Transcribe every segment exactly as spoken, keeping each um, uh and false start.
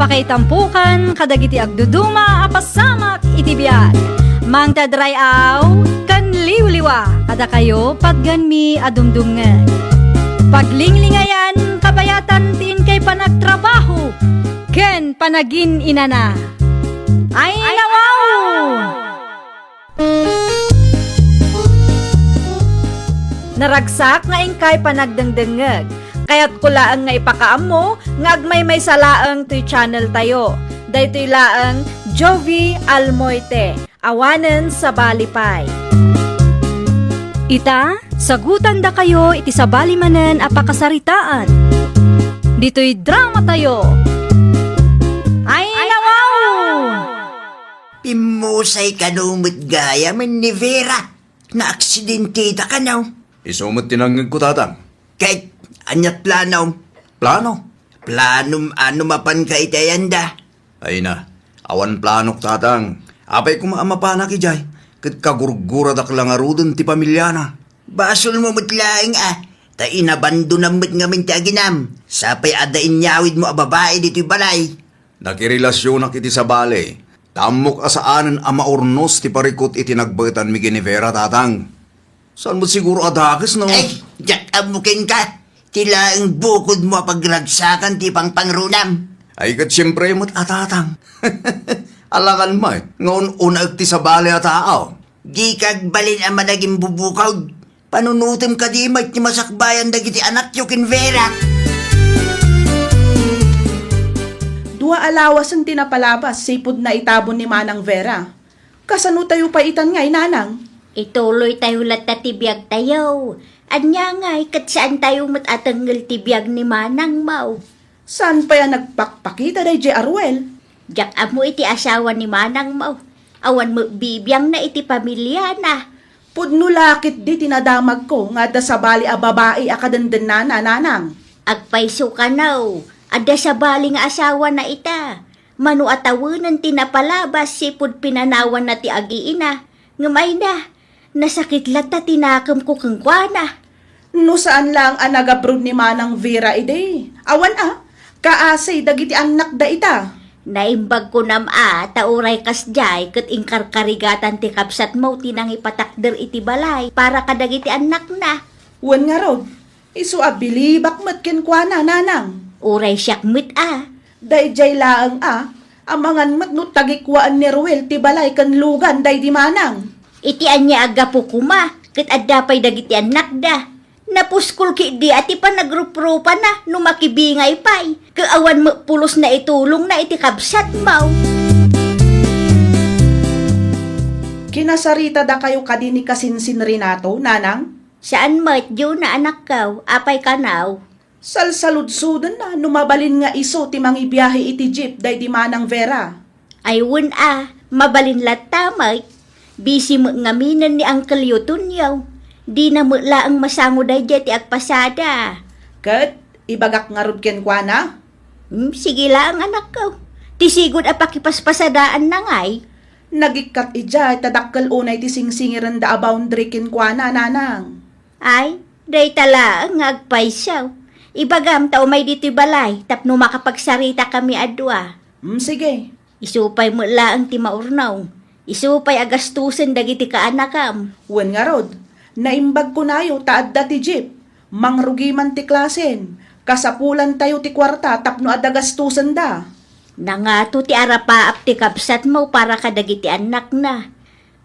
Pakaitampukan kadagiti agduduma a pasamak iti biag. Mangted ray-aw ken liwliwa kadakayo patgenmi a dumdumngeg. Paglinglingayan kabayatan ti inkay panagtrabaho ken panagin-inana. Ay, nawaw! Naragsak nga inkay panagdengdengngeg. Kayatko laeng nga ipakaammo nga agmaymaysa laeng toy channel tayo. Daytoy laeng Jovie Almoite, awanen sabali pay. Ita, sagutandakayo iti sabali manen a pakasaritaan. Ditoy drama tayo. Ay, nawaw! Pimmusay kano met gayam ni Vera. Naaksidenteta kano. Isu met ti nangngegko, Tatang. Ket, ania ti planom? Plano? Planom a no mapanka iti ayanda? Ay na, awan planok, Tatang. Apay koma a mapanak idiay, ket kagurguradak la ngaruden ti pamiliana. Basolmo met laeng a, ta inabandonam met ngamin ti aginam. Sapay adda inyawidmo a babai ditoy balay. Nakirelasionak iti sabali, ta ammok a saanen a maurnos ti parikut iti nagbaetanmi ken ni Vera, Tatang. Saan met siguro a dakes, no? Ay, diak ammo kenka. Ti laeng bukodmo a pagragsakan ti pangpangrunam. Ay, ket siempre met a, Tatang. Alakan met nga un-unaek ti sabali a tao. Dika agbalin a managimbubukod. Panunotem kadi met ti masakbayan dagiti anakyo ken Vera. Dua a lawasen ti napalabas sipud naitabon ni Manang Vera. Kasano tayo pay itan ngay, Nanang? Ituloy tayo latta ti biag tayo. Ania ngay, ket saan tayo met a tengngel ti biag ni Manang, maw? Saan pay a nagpakpakita daydiay a Ruel? Diak ammo iti asawa ni Manang, maw. Awan met bibiangna iti pamiliana. Pudno la ketdi ti nadamagko nga adda sabali a babai a kadendennana, Nanang. Agpayso kano, adda sabali nga asawana ita. Mano a tawenen ti napalabas sipud pinanawanna ti agiina, ngem ay na, nasakit latta ti nakemko kenkuana. No saan laeng a nagabrod ni Manang Vera idi, awan a, kaasi dagiti annakda ita. Naimbag kunam a, ta uray kasdiay ket inkarkarigatan ti kabsatmo ti nangipatakder iti balay para kadagiti annakna. Wen ngarud, isu a bilibak met kenkuana, Nanang. Uray siak met a. Daydiay laeng a, amangan met no tagikkuaen ni Ruel ti balay ken lugan daydi Manang. Iti ania a gapu koma, ket adda pay dagiti annakda. Napuskol ketdi a ti panagruprupana no makibingay pay, ket awan met pulos naitulongna iti kabsatmo. Kinasaritadakayo kadi ni Kasinsin Renato, Nanang? Saan met, Juna, anakko, apay kano? Salsaludsodenna no mabalin nga isu ti mangibiahe iti jeep daydi Manang Vera. Ay wen a, mabalin latta met. Busy met ngaminen ni Uncle Eutonio. Dina met laeng masango daydiay ti agpasada. Ket ibagak ngarud kenkuana? Hmm, sige laeng, anakko. Ti sigud a pakipaspasadaanna ngay. Nagikkat idiay ta dakkel unay ti singsingirenda a boundary kenkuana, Nanang. Ay, dayta laeng nga agpayso. Ibagam ta umay ditoy balay tapno makapagsaritakami a dua. Mm, sige. Isu pay met laeng ti maurnaw. Isu pay a gastusen dagiti kaanakam. Wen ngarud, naimbag kunayo ta adda ti jeep. Mangrugi man ti klasen. Kasapulantayo ti kuarta tapno adda gastusenda. Nangato ti arapaap ti kabsatmo para kadagiti annakna.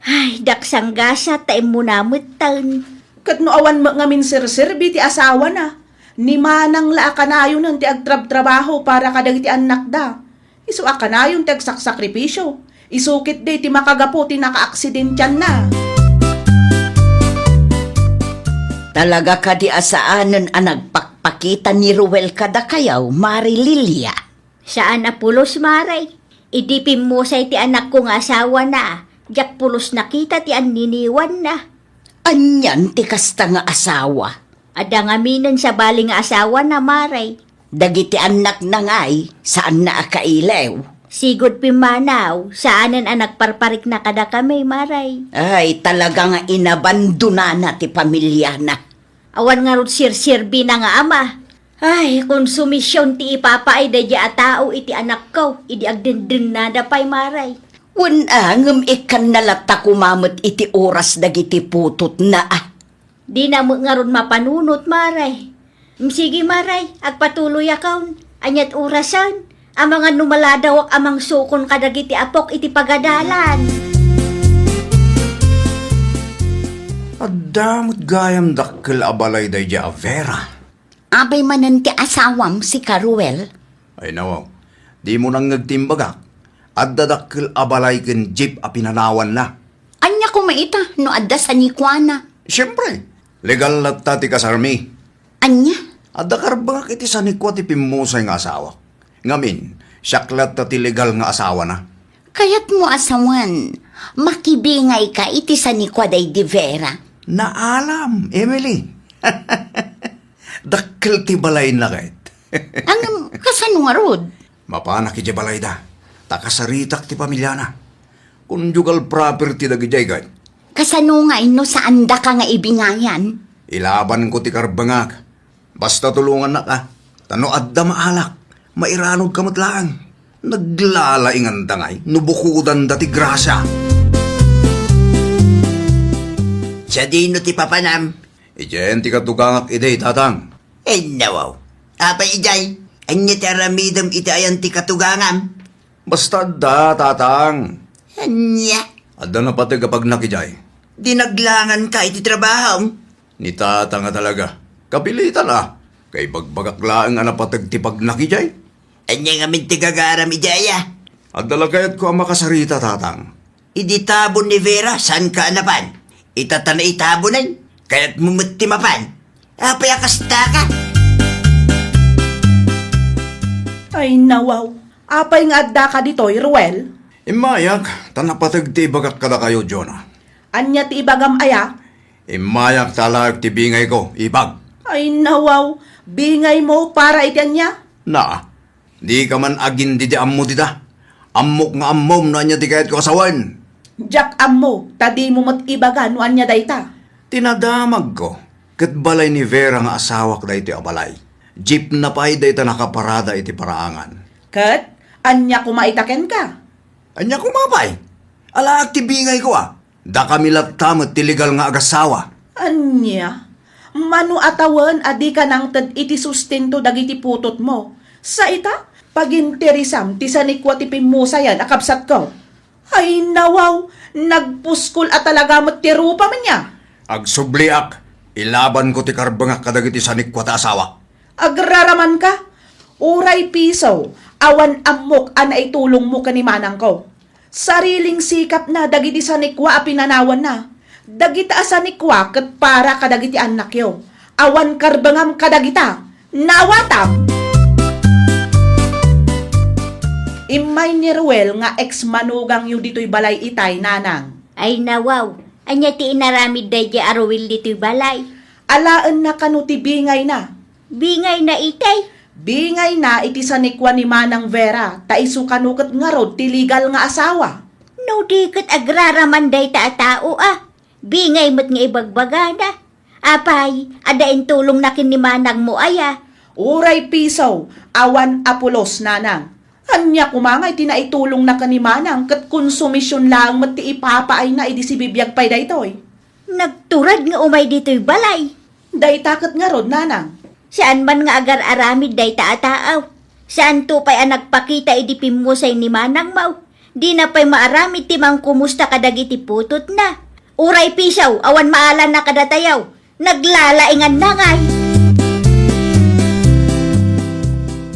Ay, daksanggasat ta immuna metten. Ket no awan met ngamin serserbi ti asawana, ni Manang la a kanayonen ti agtrabtrabaho para kadagiti annakda. Isu a kanayon ti agsaksakripisio. Isu ketdi ti makagapu ti nakaaksidentianna. Talaga kadi a saanen a nagpakpakita ni Ruel kadakayo, Mari Lilia? Saan a pulos, Mare. Idi pimmusay ti anakko nga asawana, diak pulos nakita ti anniniwanna. Anian ti kasta nga asawa? Adda ngaminen sabali nga asawana, Mare. Dagiti annakna ngay, saanna a kailiw? Sigud pimmanaw, saanen a nagparparikna kadakami, Mare. Ay, talaga nga inabandonana ti pamiliana. Awan ngarud serserbina nga ama. Ay, konsumision ti ipapaay daydiay a tao iti anakko, idi agdengdengngada pay, Mare. Wen a, ngem ikkanna latta koma met iti oras dagiti putotna a. Dina met ngarud mapanunot, Mare. Sige, Mare, agpatuloyakon. Aniat orasen? Amangan no maladawak a mangsukon kadagiti apok iti pagadalan. Adda met gayam dakkel a balay daydiay a Vera. Apay manen ti asawam, sika, Ruel? Ay, nawaw. Dimo nangngeg ti imbagak. Adda dakkel a balay ken jeep a pinanawanna. Ania koma ita no adda sanikuana? Siempre, legal latta ti kasarmi. Ania? Adda karbengak iti sanikua ti pimmusay nga asawak. Ngamin, siak latta ti legal nga asawana. Kayatmo a sawen, makibingayka iti sanikua daydi Vera? Naalam, Emily. Dakkel ti balayna ket. Ngem, kasano ngarud? Mapanak idiay balayda, ta kasaritak ti pamiliana. Conjugal property dagidiay ket. Kasano ngay no saandaka nga ibingayan? Ilabanko ti karbengak. Basta tulongannak a. Ta no adda maalak, mairanudka met laeng. Naglalainganda ngay no bukodanda ti grasia. Sadino ti papanam? Idiayen ti katugangak idi, tatang. Ay, nawaw. Apay idiay? Ania ti aramidem iti ayan ti katugangam? Basta adda, tatang. Ania? Adda napateg a pagnak idiay. Dinaglanganka iti trabahom? Ni tatang a talaga. Kapilitan a. Kaibagbagak laeng a napateg ti pagnak idiay. Ania ngamin ti gagaram idiay a? Adda la kayatko a makasarita, tatang. Idi tabon ni Vera, saanka a napan? Ita ta naitabonen, kayatmo met ti mapan. Apay a kastaka? Ay, nawaw. Apay nga addaka ditoy, Ruel? Immayak, ta napateg ti ibagak kadakayo, Jonah. Ania ti ibagam aya? Immayak ta alaek ti bingayko, ibag. Ay, nawaw. Bingaymo para iti ania? Na, dika man agindidi ammo dita. Ammok nga ammom no ania ti kayatko a sawen. Diak ammo, ta dimo met ibaga no ania dayta. Ti nadamagko, ket balay ni Vera nga asawak daytoy a balay. Jeepna pay dayta nakaparada iti paraangan. Ket ania koma ita kenka? Ania koma pay? Alaek ti bingayko a. Dakami latta met ti legal nga agasawa. Ania? Mano a tawen a dika nangted iti sustento dagiti putotmo? Sa ita, paginteresam ti sanikua ti pimmusayan a kabsatko. Ay, nawaw, nagpuskol a talaga met ti rupam nia. Agsubliak, ilabanko ti karbengak kadagiti sanikua ti asawak. Agraramanka? Uray piso, awan ammok a naitulongmo ken ni manangko. Sariling sikapna dagiti sanikua a pinanawanna. Dagita a sanikua ket para kadagiti annakyo. Awan karbengam kadagita. Naawatam! Immay ni Ruel nga ex-manugangyo ditoy balay itay, nanang. Ay, nawaw. Ania ti inaramid daydiay a Ruel ditoy balay? Alaenna kano ti bingayna. Bingayna itay? Bingayna iti sanikua ni Manang Vera, ta isu kano ket ngarud ti legal nga asawa. No di ket agraraman dayta a tao a, bingay met nga ibagbagana. Apay, adda intulongna ken ni manangmo aya? Uray piso, awan a pulos, nanang. Ania koma nga iti naitulongna ken ni manang ket konsumision laeng met ti ipapaayna idi sibibiag pay daytoy? Nagtured nga umay ditoy balay. Dayta ket ngarud, nanang. Saan man nga agar-aramid dayta a taaw. Saanto pay a nagpakita idi pimmusay ni manangmo. Dina pay maaramid ti mangkumusta kadagiti putotna. Uray piso, awan maalanna kadatayo. Naglalainganna ngay.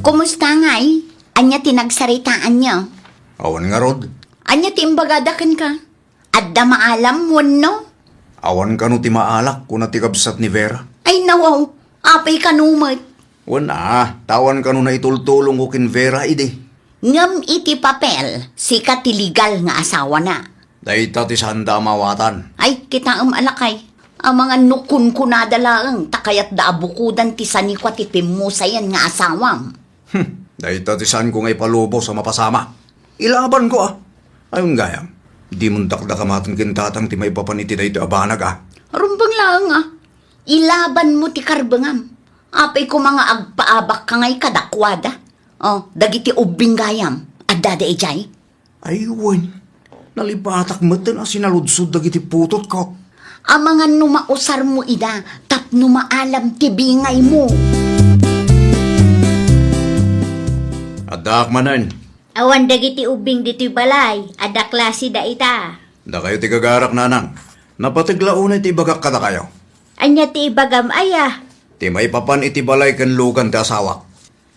Kumusta ngay? Ania ti nagsaritaanyo? Awan ngarud. Ania ti imbagada kenka? Adda maalam wenno? Awan kano ti maalak, kuna ti kabsat ni Vera. Ay, nawaw, apay kano met? Wen a, ta awan kano naitultulongko ken Vera idi. Ngem iti papel, sika ti legal nga asawana. Dayta ti saanda a mawatan. Ay, kitaem a lakay. Amangan no kunkunada laeng, ta kayatda a bukodan ti sanikua ti pimmusayan nga asawam. Hmm, dayta ti saanko nga ipalubos a mapasama. Ilabanko a. Ayon gayam, dimon dakdakamaten ken tatang ti maipapan iti daytoy a banag a. Rumbeng laeng a. Ilabanmo ti karbengam. Apay koma nga agpaabakka ngay kadakuada? O, dagiti ubbing gayam, adda daydiay? Ay, wen. Nalipatak metten a sinaludsod dagiti putotko. Amangan no mausarmo ida tapno maalam ti bingaymo. Addaak manen. Awan dagiti ubbing ditoy balay, adda klase da ita. Dakayo ti gagarak, nanang. Napateg la unay ti ibagak kadakayo. Ania ti ibagam aya? Ti maipapan iti balay ken lugan ti asawak.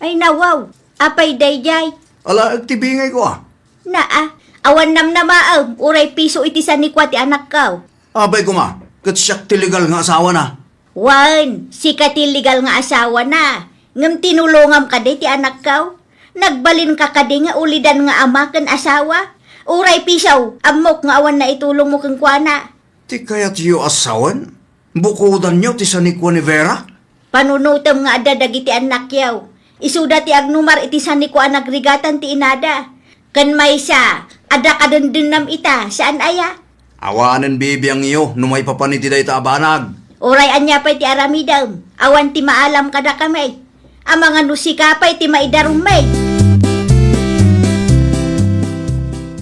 Ay, nawaw. Apay daydiay? Alaek ti bingayko, a. Naa, awan namnamaem, uray piso iti sanikua ti anakko. Apay koma, ket siak ti legal nga asawana. Wen, sika ti legal nga asawana. Ngem tinulongam kadi ti anakko? Nagbalinka kadi nga ulidan nga ama ken asawa? Uray piso, ammok nga awan naitulongmo kenkuana. Ti kayatyo a sawen? Bukodanyo ti sanikua ni Vera? Panunotem nga adda dagiti annakyo. Isuda ti agnumar iti sanikua a nagrigatan ti inada. Ken maysa, adda kadendennam ita, saan aya? Awanen bibiangyo no maipapan iti dayta a banag. Uray ania pay ti aramidem, awan ti maalam kadakami. Amangan no sika pay ti maidarummi.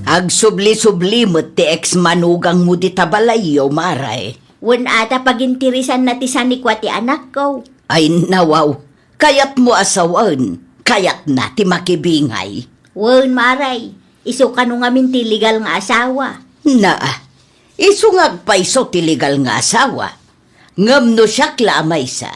Agsubli-subli met ti ex-manugangmo dita balayyo, Mare. Wen a ta paginteresanna ti sanikua ti anakko. Ay, nawaw. Kayatmo a sawen, kayatna ti makibingay. Wen, Mare. Isu kano ngamin ti legal nga asawa. Naa, isu nga agpayso ti legal nga asawa. Ngem no siak la a maysa,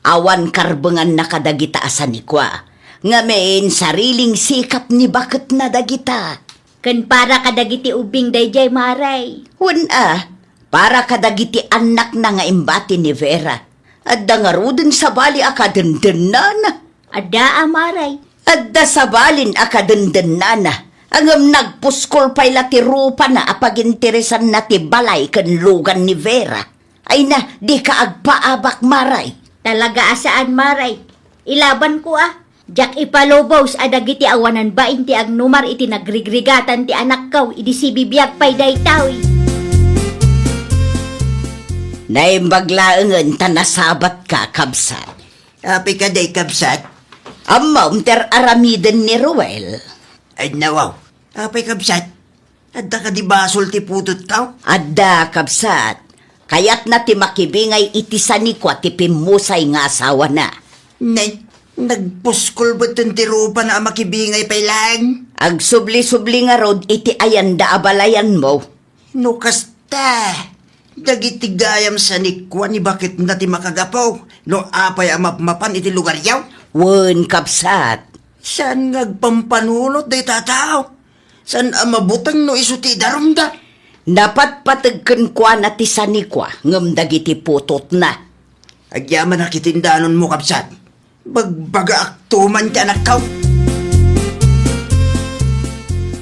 awan karbenganna kadagita a sanikua, ngamin sariling sikap ni baketna dagita. Ken para kadagiti ubbing daydiay, Mare. Wen a, para kadagiti annakna nga imbati ni Vera. Adda ngaruden sabali a kadendennana. Adda a, Mare. Adda sabalin a kadendennana. Ngem nagpuskol pay la ti rupana a paginteresanna ti balay ken lugan ni Vera. Ay na, dika agpaabak, Mare. Talaga a saan, Mare. Ilabanko a. Diak ipalubos a dagiti awanan bain ti agnumar iti nagrigregatan ti anakko idi sibibiag pay daytoy. Naimbag laengen ta nasabatka, kabsat. Apay kadi, kabsat? Ammom ti ar-aramiden ni Ruel. Ay, nawaw. Apay, kabsat? Adda kadi basol ti putotko? Adda, kabsat. Kayatna ti makibingay iti sanikua ti pimmusay nga asawana. Ne, nagpuskol metten ti rupana a makibingay pay laeng. Agsubli-subli ngarud iti ayanda a balayanmo. No kasta, dagiti gayam sanikua ni baketna ti makagapu no apay a mapmapan iti lugaryo? Wen, kabsat. Saan nga agpampanunot dayta a tao? Saan a mabuteng no isu ti idarumda? Napatpateg kenkuana ti sanikua ngem dagiti putotna. Agyamanak iti indanonmo, kabsat. Bagbagaakto man ti anakko.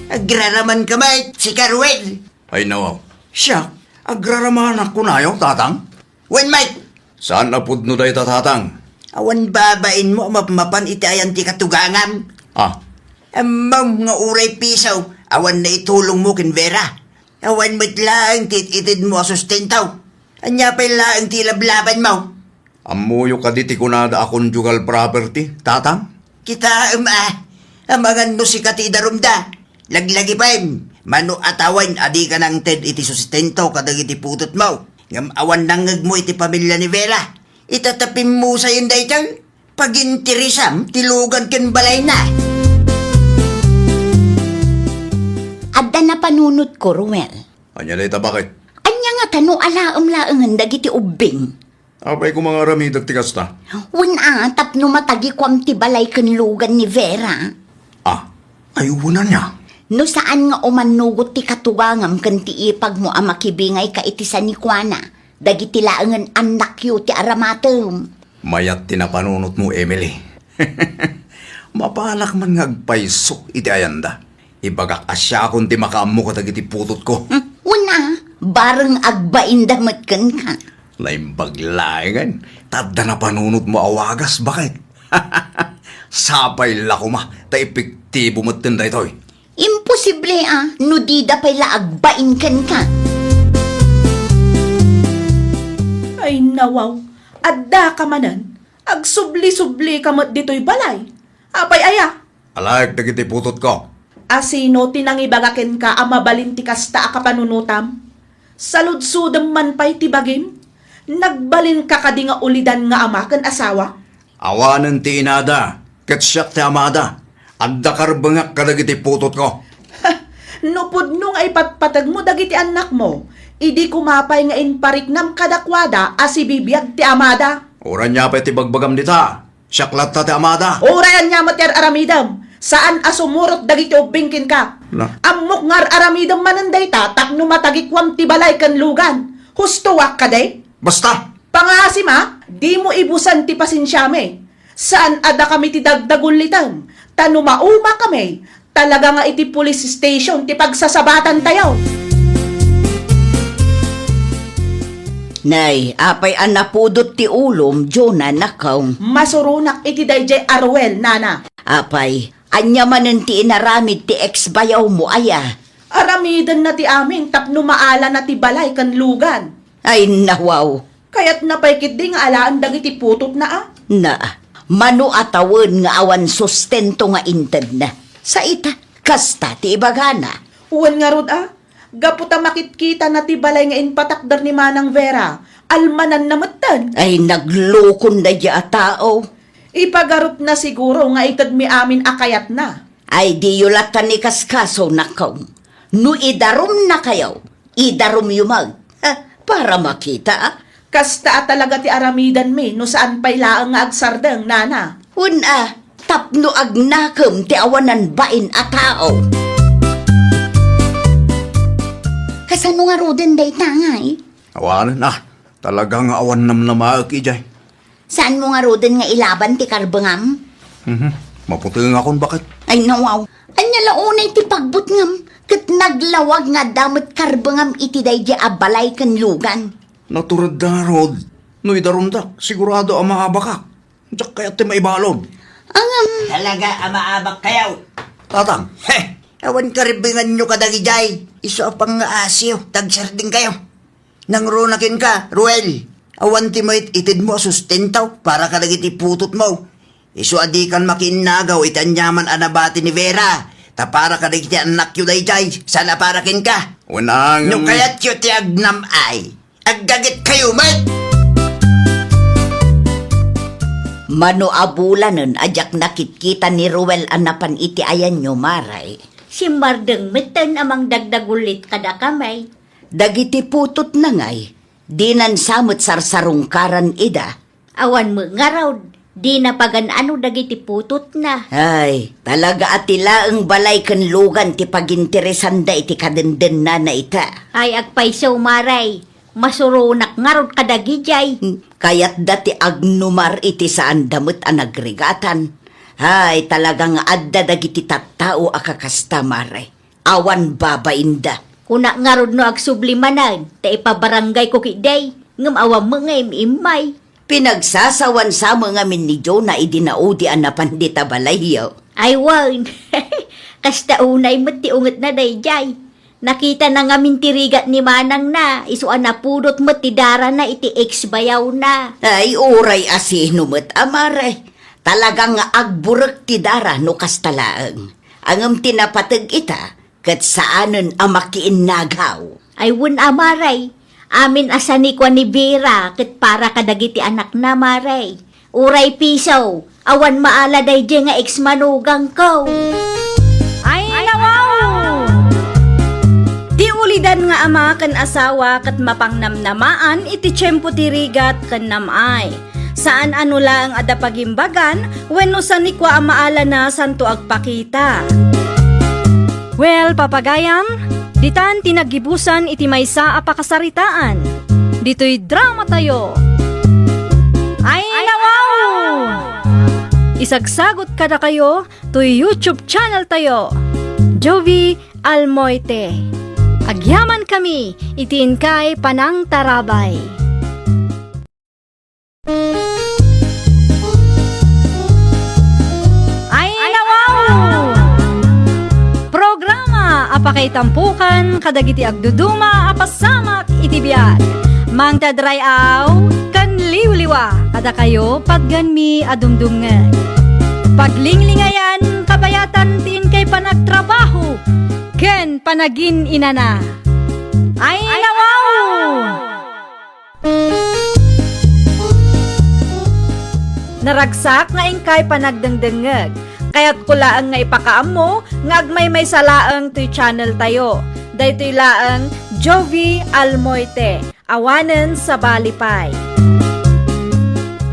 Agraramanka met, sika Ruel. Ay, nawaw. Siak, agraramanak kunayo, tatang? Wen met. Saan a pudno dayta, tatang? Awan babainmo a mapmapan iti ayan ti katugangam. Ah. Ammom nga uray piso, awan naitulongmo ken Vera. Awan met laeng ti it-itedmo a sustento. Ania pay laeng ti ilablabanmo? Ammoyo kadi ti kunada a conjugal property, tatang? Kitaem a, amangan no sika ti idarumda. Laglagipem, mano a tawen a dika nangted iti sustento kadagiti putotmo. Ngem awan nangngegmo iti pamilia ni Vera. Ita ta pimmusayen daytoy, paginteresam ti lugan ken balayna. Adda napanunotko, Ruel. Ania dayta, baket? Ania ngata no alaem laengen dagiti ubbing? Apay koma nga aramidek ti kasta? Wen a, tapno matagikuam ti balay ken lugan ni Vera. Ah, ay, wen ania? No saan nga umannugot ti katugangam ken ti ipagmo a makibingayka iti sanikuana, dagiti laengen annakyo ti aramatem. Mayat ti napanunotmo, Emily. Mapanak man nga agpayso iti ayanda. Ibagak a siakon ti makaammo kadagiti putotko. Hmm, wen a, bareng agbainda met kenka. Naimbag laengen, ta adda napanunotmo a wagas, baket. Sapay la koma, ta epektibo metten daytoy. Imposible a, no dida pay la agbain kenka. Ay, nawaw, adda ka manen. Agsubli-sublika met ditoy balay. Apay aya? Alaek dagiti putotko. A sino ti nangibaga kenka a mabalin ti kasta a kapanunotam? Saludsodem man pay ti bagim? Nagbalinka kadi nga ulidan nga ama ken asawa? Awanen ti inada, ket siak ti amada. Adda karbengak kadagiti putotko. No pudno nga ipatpategmo dagiti annakmo, idi koma pay nga impariknam kadakuada a sibibiag ti amada. Uray ania pay ti bagbagam dita? Siak latta ti amada. Uray ania met ti ar-aramidem, saan a sumurot dagiti ubbing kenka. Na? Ammok nga ar-aramidem manen dayta tapno matagikuam ti balay ken lugan. Hustoak kadi? Basta! Pangasim a, dimo ibusan ti pasensiami. Saan a dakami ti dagdagullitem, ta no maumakami, talaga nga iti police station ti pagsasabatantayo. Nay, apay a napudot ti ulom, Jonah, nakaw? Masuronak iti daydiay a Ruel, nana. Apay, ania manen ti inaramid ti ex-bayawmo aya? Aramidenna ti amin tapno maalana ti balay ken lugan. Ay, nawaw. Kayatna pay ketdi nga alaen dagiti putotna a? Na, mano a tawen nga awan sustento nga intedna. Sa ita, kasta ti ibagana. Wen ngarud a, gapu ta makitkitana ti balay nga impatakder ni Manang Vera, almananna metten. Ay, naglokon daydiay a tao. Ipagarupna siguro nga itedmi amin a kayatna. Ay, diyo latta ni kaskaso, nakaw. No idarumnakayo, idarumyo met. Ha, para makita, a? Kasta a talaga ti aramidenmi no saan pay laeng nga agsardeng, nana. Wen a, tapno agnakem ti awanan bain a tao. Kasano ngaruden dayta, ngay? Awanen a, talaga nga awan namnamaek idiay. Saanmo ngaruden nga ilaban ti karbengam? Mhm. Maputengakon, baket. Ay, nawaw. Ania la unay ti pagbutngam ket naglawag nga adda met karbengam iti daydiay a balay ken lugan? Naturedda ngarud. No idarumdak, sigurado a maabakak. Diak kayat ti maibalud. Ngem. Talaga a maabakkayo. Tatang. He! Awan karbenganyo kadagidiay. Isu a pangngaasiyo, tagsardengkayo. Nangruna kenka, Ruel, awan ti mayat itedmo a sustento para kadagiti putotmo. Isu a dikan makiinnagaw iti aniaman a nabati ni Vera, ta para kadagiti annakyo daydiay, saan a para kenka. Unang. No kayatyo ti agnam-ay, agdagitkayo met! Mano a bulanen a diak nakitkita ni Ruel a napan iti ayanyo, Maray. Simmardeng metten a mangdagdagullit kadakami. Dagiti putotna ngay, dinan sa met sarsarungkaran ida. Awan met ngarud, dina pagan-ano dagiti putotna. Ay, talaga a ti laeng balay ken lugan ti paginteresanda iti kadendennana ita. Ay, agpayso, Maray, masuronak ngarud kadagidiay. Hmm, kayatda ti agnumar iti saanda met a nagrigatan. Ay, talaga nga adda dagiti tattao a kakasta, Maray. Awan babainda. Kunak ngarud no agsubli manen, ta ipabaranggayko ketdi, ngem awan met nga im-immay. Pinagsasawan sa met ngamin ni Jonah idi naudi a napan dita balayyo. Ay wen, kasta unay met ti ungetna daydiay. Nakitana ngamin ti rigat ni manangna, isu a napudot met ti darana iti ex-bayawna. Ay, uray a sino met a, Maray. Talaga nga agburek ti dara no kasta laeng. Ngem ti napateg ita, ket saanen a makiinnagaw. Ay wen a, Maray, amin a sanikua ni Vera ket para kadagiti anakna, Maray. Uray piso, awan maala daydiay nga ex-manugangko. Ay, nawaw! Ti ulidan nga ama ken asawa ket mapangnamnamaan iti tiempo ti rigat ken nam-ay. Saan a no laeng adda pagimbagan wenno sanikua a maalana santo agpakita. Well, papagayam, ditan ti naggibusan iti maysa a pakasaritaan. Ditoy dramatayo. Ay, nawaw! Isagsagot kadakayo toy YouTube channel tayo, Jovie Almoite. Agyamankami iti inkay panangtarabay. Ay, nawaw! Programa a pakaitampokan kadagiti agduduma a pasamak iti biag. Mangted ray-aw ken Piwliwa kadakayo, patgenmi a dumdumngeg. Paglinglingayan, kabayatan ti inkay panagtrabaho ken panagin-inana. Ay, nawaw! Naragsak nga inkay panagdengdengngeg. Kayatko laeng nga ipakaammo nga agmaymaysa laeng toy channel tayo. Daytoy laeng Jovie Almoite. Awanen sabali pay.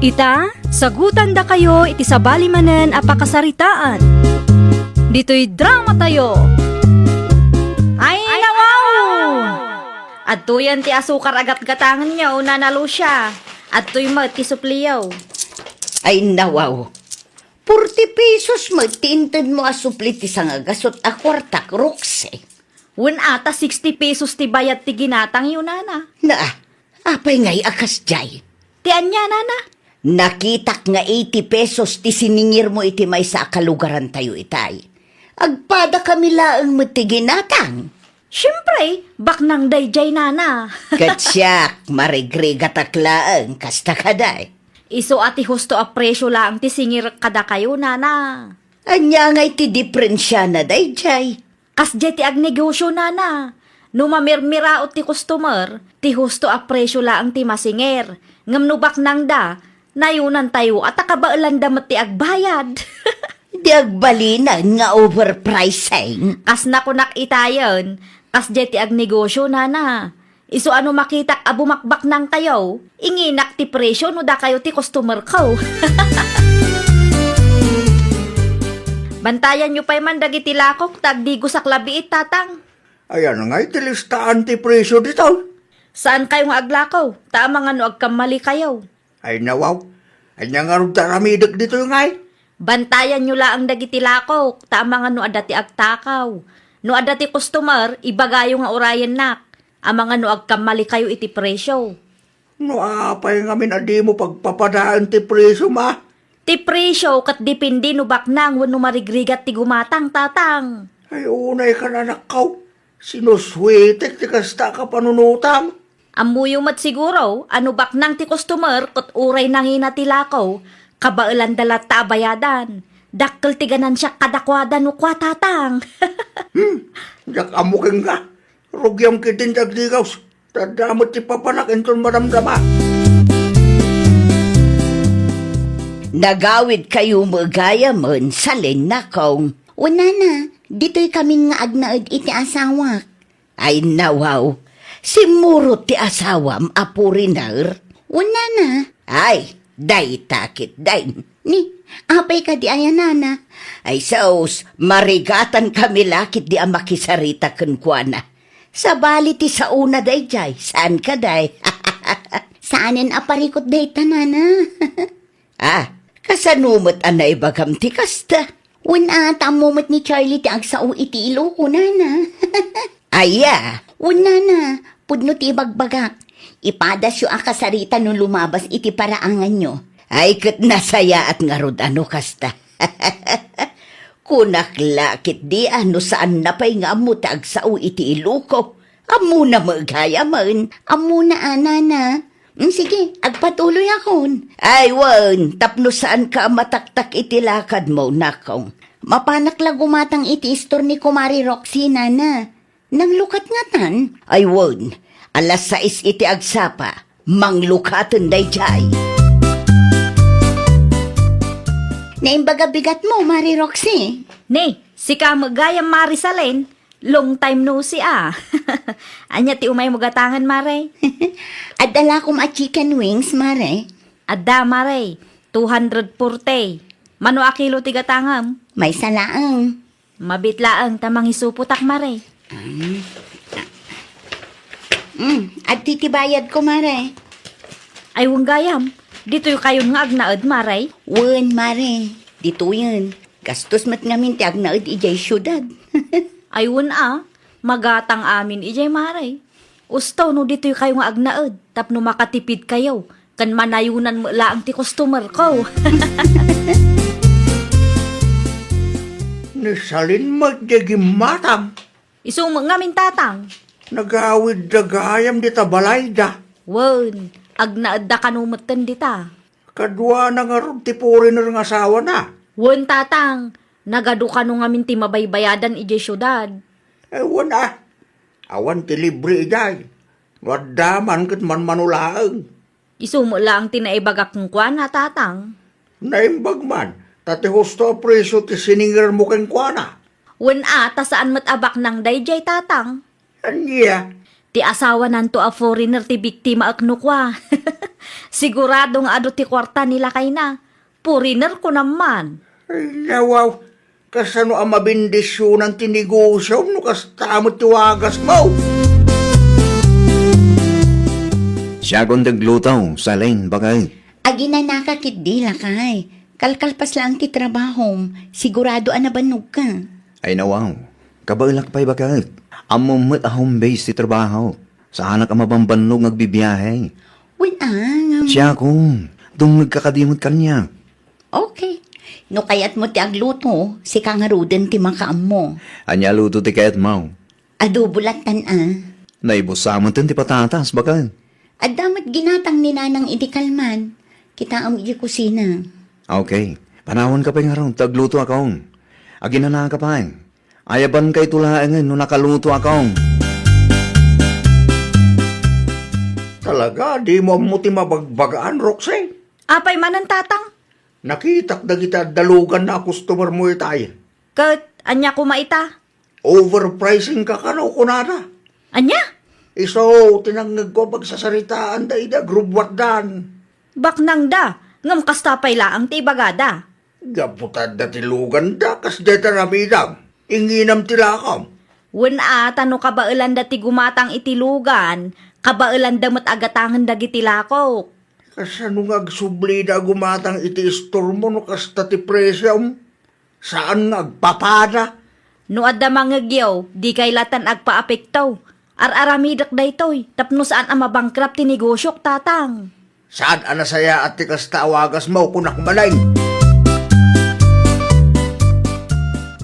Ita, sagutandakayo iti sabali manen a pakasaritaan. Ditoy drama tayo. Ay, nawaw! Adtoyen ti asukar a gatgatangenyo, Nana Lucia. Adtoy met ti supliyo. Ay, nawaw. Forty pesos met ti intedmo a supli ti sangagasut a kuartak, Roxy. Wen a, ta sixty pesos ti bayad ti ginatangyo, Nana. Na, apay ngay a kasdiay? Ti ania, Nana? Nakitak nga eighty pesos ti siningirmo iti maysa a kalugarantayo itay. Agpadakami laeng met ti ginatang. Siempre, baknang daydiay, Nana. Ket siak, marigrigatak laeng, kasta kadi. Isu a ti husto a presio laeng ti singirek kadakayo, Nana. Ania ngay ti diferensiana daydiay? Kasdiay ti agnegosio, Nana. No mamirmiraot ti customer, ti husto a presio laeng ti masingir. Ngem no baknangda, nayunantayo a ta kabaelanda met ti agbayad. Di agbalinen nga overpricing. Kas nakunak itayen, kasdiay ti agnegosio, Nana. Isu a no makitak a bumakbaknangkayo, inginak ti presio no dakayo ti customerko. Bantayanyo pay man dagiti lakok ta agdigosak labiit, Tatang. Ayan ngay ti listaan ti presio ditoy? Saankayo nga aglako, ta amangan no agkammalikayo. Ay, nawaw. Ania ngarud ti aramidek ditoy ngay? Bantayanyo laeng dagiti lakok, ta amangan no adda ti agtakaw. No adda ti customer, ibagayo nga urayennak. Amangan no agkammalikayo iti presio. No apay ngamin a dimo pagpapadaen ti presio, ma? Ti presio ket depende no baknang wenno marigrigat ti gumatang, Tatang. Ay, unay kan, anakko. Sinusuetek ti kasta a kapanunotam. Ammoyo met siguro a no baknang ti customer ket uray nangina ti lako, kabaelanda latta a bayadan. Dakkel ti ganansiak kadakuada no kua, Tatang. Hmm, diak ammo kenka. Rugiam ketdin ti agdigaws. Ta adda met ti papanak inton madamdama. Nagawidkayo met gayamen, Salin, nakong. Wen, Nana, ditoykamin nga agnaed iti asawak. Ay, nawaw. Simmurot ti asawam a foreigner? Wen, Nana. Ay, dayta ketdin. Ni, apay kadi aya, Nana? Ay, sus, marigatankami la ketdi a makisarita kenkuana. Sabali ti saona daydiay, saan kadi? Saanen a parikut dayta, Nana. Ah, kasano met a naibagam ti kasta? Wen a, ta ammo met ni Charlie ti agsao iti Iloco, Nana. Aya? Wen, Nana, pudno ti ibagbagak. Ipadasyo a kasarita no lumabas iti paraanganyo. Ay, ket nasayaat ngarud a no kasta. Kunak la ketdi a no saanna pay nga ammo ti agsao iti Iloco. Ammona met gayamen. Ammona a, Nana. Mm, sige, agpatuloyakon. Ay, wen, tapno saanka a mataktak iti lakadmo, nakong. Mapanak la gumatang iti istor ni Kumare Roxy, Nana. Nanglukat ngatan? Ay, wen, alas sais iti agsapa. Manglukaten daydiay. Naimbag a bigatmo, Mare Roxy. Ni, sika met gayam, Mare Salin. Long time no see, a. Ania ti umaymo gatangen, Mare? Adda lakom a chicken wings, Mare. Adda, Mare. Two hundred forty. Mano a kilo ti gatangem? Maysa laeng. Mabiit laeng ta mangisupotak, Mare. Mm. Mm, adtoy ti bayadko, Mare. Ay, wen gayam. Ditoykayon nga agnaed, Mare? Wen, Mare. Ditoyen. Gastos met ngamin ti agnaed idiay siudad. Ay, wen a, magatang amin idiay, Mare. Usto no ditoykayo nga agnaed tapno makatipidkayo ken manayonan met laeng ti customerko. Ni Salin met diay gimmatang. Isu met ngamin, Tatang. Nagawidda gayam dita balayda. Wen, Agnaedda kano metten dita. Kaduana ngarud ti foreigner nga asawana? Wen, tatang. Nagadu kano ngamin ti mabaybayadan idiay siudad. Eh, wen a. Awan ti libre idiay. No adda man ket manmano laeng. Isu met laeng ti naibagak kenkuana, tatang. Naimbag man, ta ti husto a presio ti siningermo kenkuana. Wen a, ta saan met a baknang daydiay, tatang. Ania? Ti asawananto a foreigner ti biktimaek no kua. Sigurado nga adu ti kuarta ni lakayna. Foreigner, kunam man. Ay, nawaw. Kasano a mabendisionan ti negosiom no kasta met ti wagasmo? Siakon ti agluto, Salen, baket. Aginanaka ketdi, lakay. Kalkalpas laeng ti trabahom. Sigurado a nabannogka. Ay, nawaw. Kabaelak pay, baket. Ammom met a home base ti trabaho. Saanak a mabambannog nga agbibiahe. Wen a, ngem. Siakon, dumngegka kadi met kaniak. Okay. No kayatmo ti agluto, sika ngaruden ti makaammo. Ania luto ti kayatmo? Adobo lattan a. Naibusa met ti patatas, baket. Adda met ginatang ni Nanang idi kalman. Kitaem idi kusina. Okay. Panawanka pay ngarud, ta aglutoakon. Aginanaka pay. Ayabankayto laengen no nakalutoakon. Talaga, dimo ammo ti mabagbagaan, Roxy? Apay manen, tatang? Nakitak dagiti adda luganna a customer mo itay. Ket ania koma ita? Overpricing ka kano, kunada. Ania? Isu ti nangngegko a pagsasaritaanda idi agrubbuatdan. Baknangda, ngem kasta pay laeng ti ibagada. Gapu ta adda ti luganda, kasdiay ti aramidam. Inginam ti lakam. Wen a, ta no kabaelanda ti gumatang iti lugan, kabaelanda met a gatangen dagiti lakok. Kasano nga agsublida a gumatang iti istormo no kasta ti presiom? Saan nga agpapada? No adda mangngegyo, dikay lattan agpaapekto. Ar-aramidek daytoy, tapno saan a mabankrupt ti negosiok, tatang. Saan a nasayaat ti kasta a wagasmo, kunak manen.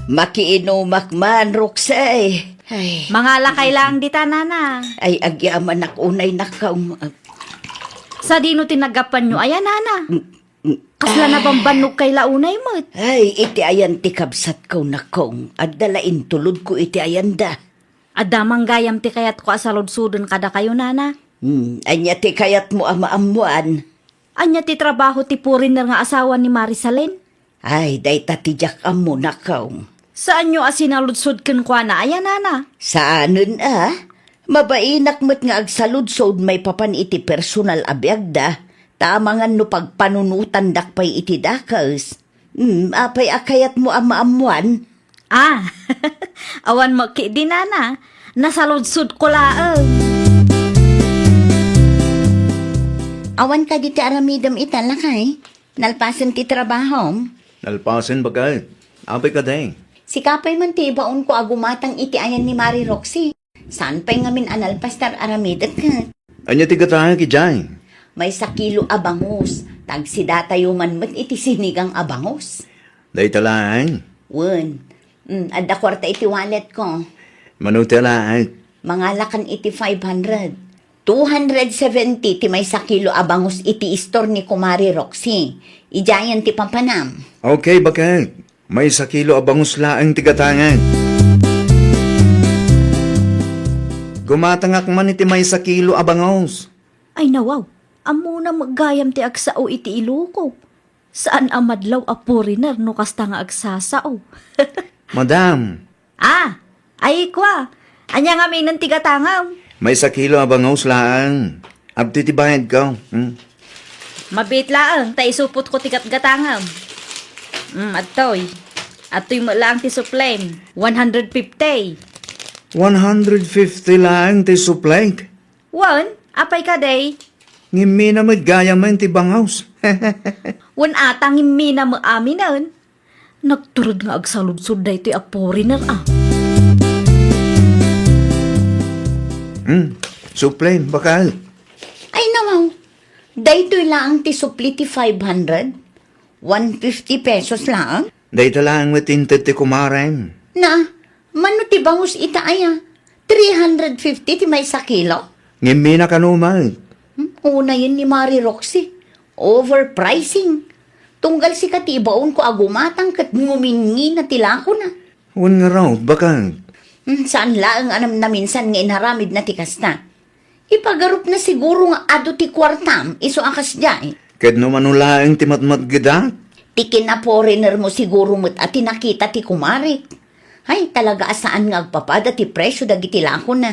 Makiinumak man, Roxy. Ay. Mangalakay laeng dita, nana. Ay, agyamanak unay, nakkaw. Sadino ti naggapuanyo aya, nana? Mm, mm. Kasla nabambannogkay la unay met. Ay, iti ayan ti kabsatko, nakkaw. Adda la intulodko iti ayanda. Adda man gayam ti kayatko a saludsoden kadakayo, nana. Hmm, ania ti kayatmo a maammoan? Ania ti trabaho ti foreigner nga asawa ni Marisalen? Ay, dayta ti diak ammo, nakkaw. Saanyo a sinaludsod kenkuana aya, nana? Saanen a. Mabainak met nga agsaludsod maipapan iti personal a biagda, ta amangan no pagpanunotandak pay iti dakes. Hmm, apay a kayatmo a maammoan? Ah, awan met ketdi, nana. Nasaludsodko laeng. Awan kadi ti aramidem ita, lakay? Nalpasen ti trabahom? Nalpasen, baket. Apay kadi? Sika pay man ti ibaonko a gumatang iti ayan ni Mari Roxy. Saan pay ngamin a nalpas ti ar-aramidek ket? Ania ti gatangek idiay? Maysa kilo a bangus. Tagsidatayo man met iti sinigang a bangus. Dayta laeng? Wen. Mm, adda kuarta iti walletko. Mano ti alaek? Mangalakan iti five hundred. Two hundred seventy ti maysa kilo a bangus iti istor ni Kumari Roxy. Idiayen ti papanam. Okay, baket. Maysa kilo a bangus laeng ti gatangek. Gumatangak man iti maysa kilo a bangus. Ay, nawaw. Ammona met gayam ti agsao iti iloko. Saan a madlaw a foreigner no kasta nga agsasao. Madam. Ah, ay, kua. Ania ngaminen ti gatangem? Maysa kilo a bangus laeng. Adtoy ti bayadko. Hmm? Mabiit laeng, ta isupotko ti gatgatangem. Hmm, adtoy. Adtoy met laeng ti suplem. One hundred fifty. One hundred fifty laeng ti suplek? Wen, apay kadi? Ngimmina met gayam ti bangus. Wen ata ngimmina met aminen. Nagturod nga agsaludsod daytoy a foreigner, ah. Hmm, suplem, baket. Ay, nawaw. Daytoy laeng ti supli ti five hundred. One fifty pesos laeng? Dayta laeng met inted ti kumarem. Na, mano ti bangus ita aya? Three hundred fifty ti maysa kilo? Ngimmina kano met. Hmm? Unayen ni Mari Roxy, overpricing. Tunggal sika ti ibaonko a gumatang ket nguminngina ti lakona. Wen ngarud, baket? Hmm, saan laeng a namnaminsan nga inaramidna ti kasta. Ipagarupna siguro nga adu ti kuartam isu a kasdiay. Ket no mano laeng ti matmatgedak? Ti kina-foreigner mo siguro met a ti nakita ti kumarek. Ay, talaga a saan nga agpapada ti presyo dagiti lakona.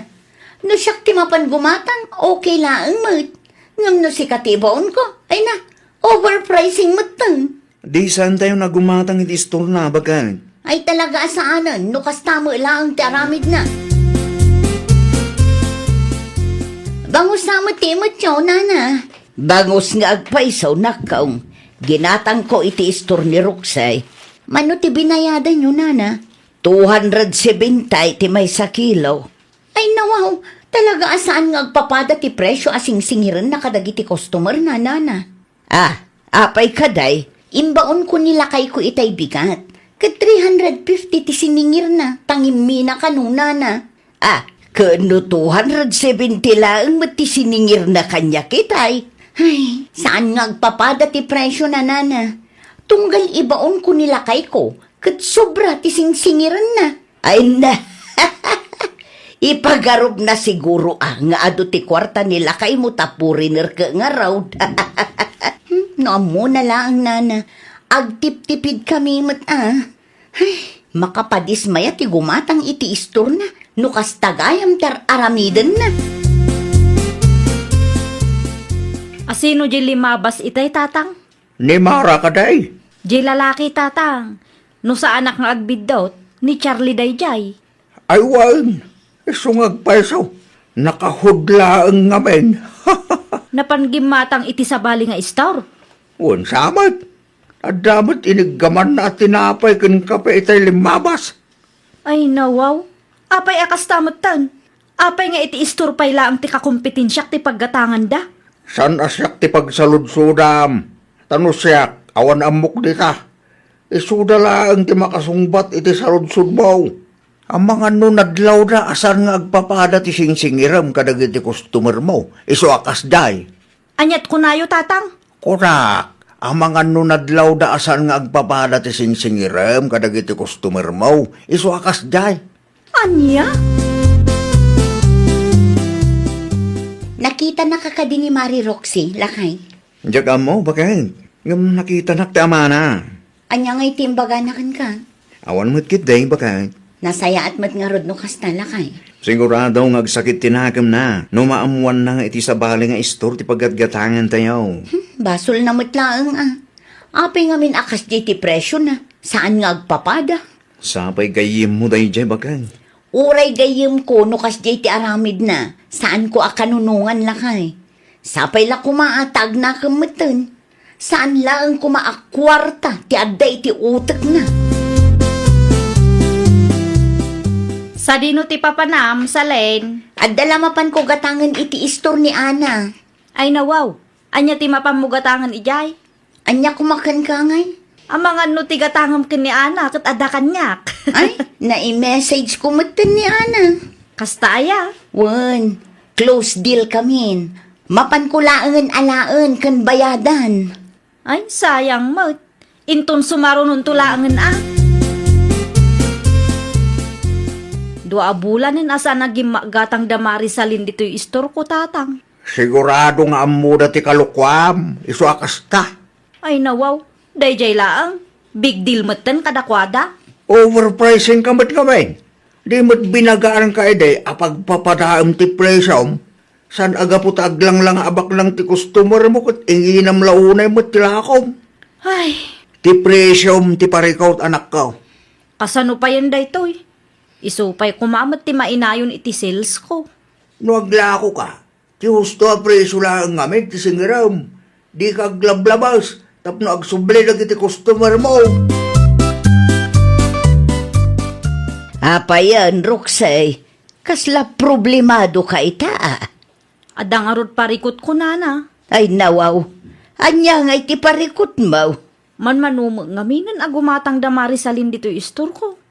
No siak ti mapan gumatang, okay laeng met. Ngem no sika ti ibaonko, ay na, overpricing metten. Di saantayon a gumatang iti istorna, baket? Ay, talaga a saanen, no kasta met laeng ti aramidna. Bangus sa met ti imutyo, nana. Bangus nga agpayso, nakkaw. Ginatangko iti istor ni Roxy. Mano ti binayadanyo, nana? Two hundred seventy ti maysa kilo. Ay, nawaw, talaga a saan nga agpapada ti presyo a singsingirenna kadagiti customer na, nana. Ah, apay kadi, imbaonko ni lakayko itay bigat. Ket three hundred fifty ti siningirna, ta ngimmina kano, nana. Ah, ket no two hundred seventy laeng met ti siningirna kaniak itay. Ay, saan nga agpapada ti presyo na, nana. Tunggal ibaonko ni lakayko, ket sobra ti singsingirenna. Ay na, ipagarupna siguro a nga adu ti kuarta ni lakaymo ta foreigner ket ngarud. Hmm, no ammona laeng, nana, agtiptipidkami met a. Ay, makapadismaya ti gumatang iti istorna no kasta gayam ti ar-aramidenna. Asino diay limabas itay, tatang? Ni Mara kadi. Diay lalaki, tatang. No saanak nga agbiddut, ni Charlie daydiay. Ay wen, isu nga agpayso, nakahud laeng ngamin. Napan gimmatang iti sabali nga istor? Wen sa met. Adda met iniggamanna a tinapay ken kape itay limmabas. Ay, nawaw. Apay a kasta metten? Apay nga iti istor pay laeng ti kakompetensiak ti paggatanganda? Saan a siak ti pagsaludsodam. Ta no siak, awan ammok dita. Isuda laeng ti makasungbat iti saludsodmo. Amangan no nadlawda a saan nga agpapada ti singsingirem kadagiti customermo, isu a kasdiay. Aniat kunayo, tatang? Kunak, amangan no nadlawda a saan nga agpapada ti singsingirem kadagiti customermo, isu a kasdiay. Ania? Nakitanaka kadi ni Mari Roxy, lakay? Diak ammo, baket. Ngem nakitanak ti amana. Ania ngay ti imbagana kenka? Awan met ketdi, baket. Nasayaat met ngarud no kasta, lakay. Sigurado nga agsakit ti nakemna no maammoanna nga iti sabali nga istor ti paggatgatangantayo. Hmm, basolna met laeng a. Apay ngamin a kasdiay ti presiona? Saan nga agpapada? Sapay gayyemmo daydiay, baket. Uray gayyemko no kasdiay ti aramidna, saanko a kanunongan, lakay. Sapay la koma a ta agnakem metten. Saan laeng koma a kuarta ti adda iti utekna. Sadino ti papanam, Salen? Adda la mapanko gatangen iti istor ni Ana. Ay, nawaw. Ania ti mapanmo gatangen idiay? Ania koma kenka ngay? Amangan no ti gatangem ken ni Ana ket adda kaniak. Ay, nai-message ko met ken ni Ana. Kasta aya? Wen, close deal kamin. Mapanko laengen alaen ken bayadan. Ay, sayang met. Inton sumarunonto laengen a. Dua a bulanen a saan a gimmagatang da Marisalin ditoy istorko, tatang. Sigurado nga ammoda ti kalokuam, isu a kasta. Ay, nawaw. Daydiay laeng. Big deal metten kadakuada. Overpricing ka met ngamin. Di met binagaanka idi a pagpapadaem ti presiom. Saan a gapu ta aglanglang a baknang ti customer mo ket inginam la unay met ti lakom. Ay. Ti presiom ti parikut, anakko. Kasano payen daytoy? Isu pay koma met ti mainayon iti sales ko. No aglako ka, ti husto a presio laeng ngamin ti singirem. Dika aglablabas tapno agsubli dagiti customer mo. Apayen, Roxy, kasla problemado ka ita a? Adda ngarud parikutko, nana. Ay, nawaw. Ania nga iti parikutmo? Manmano met ngaminen a gumatang da Marisalin ditoy istorko.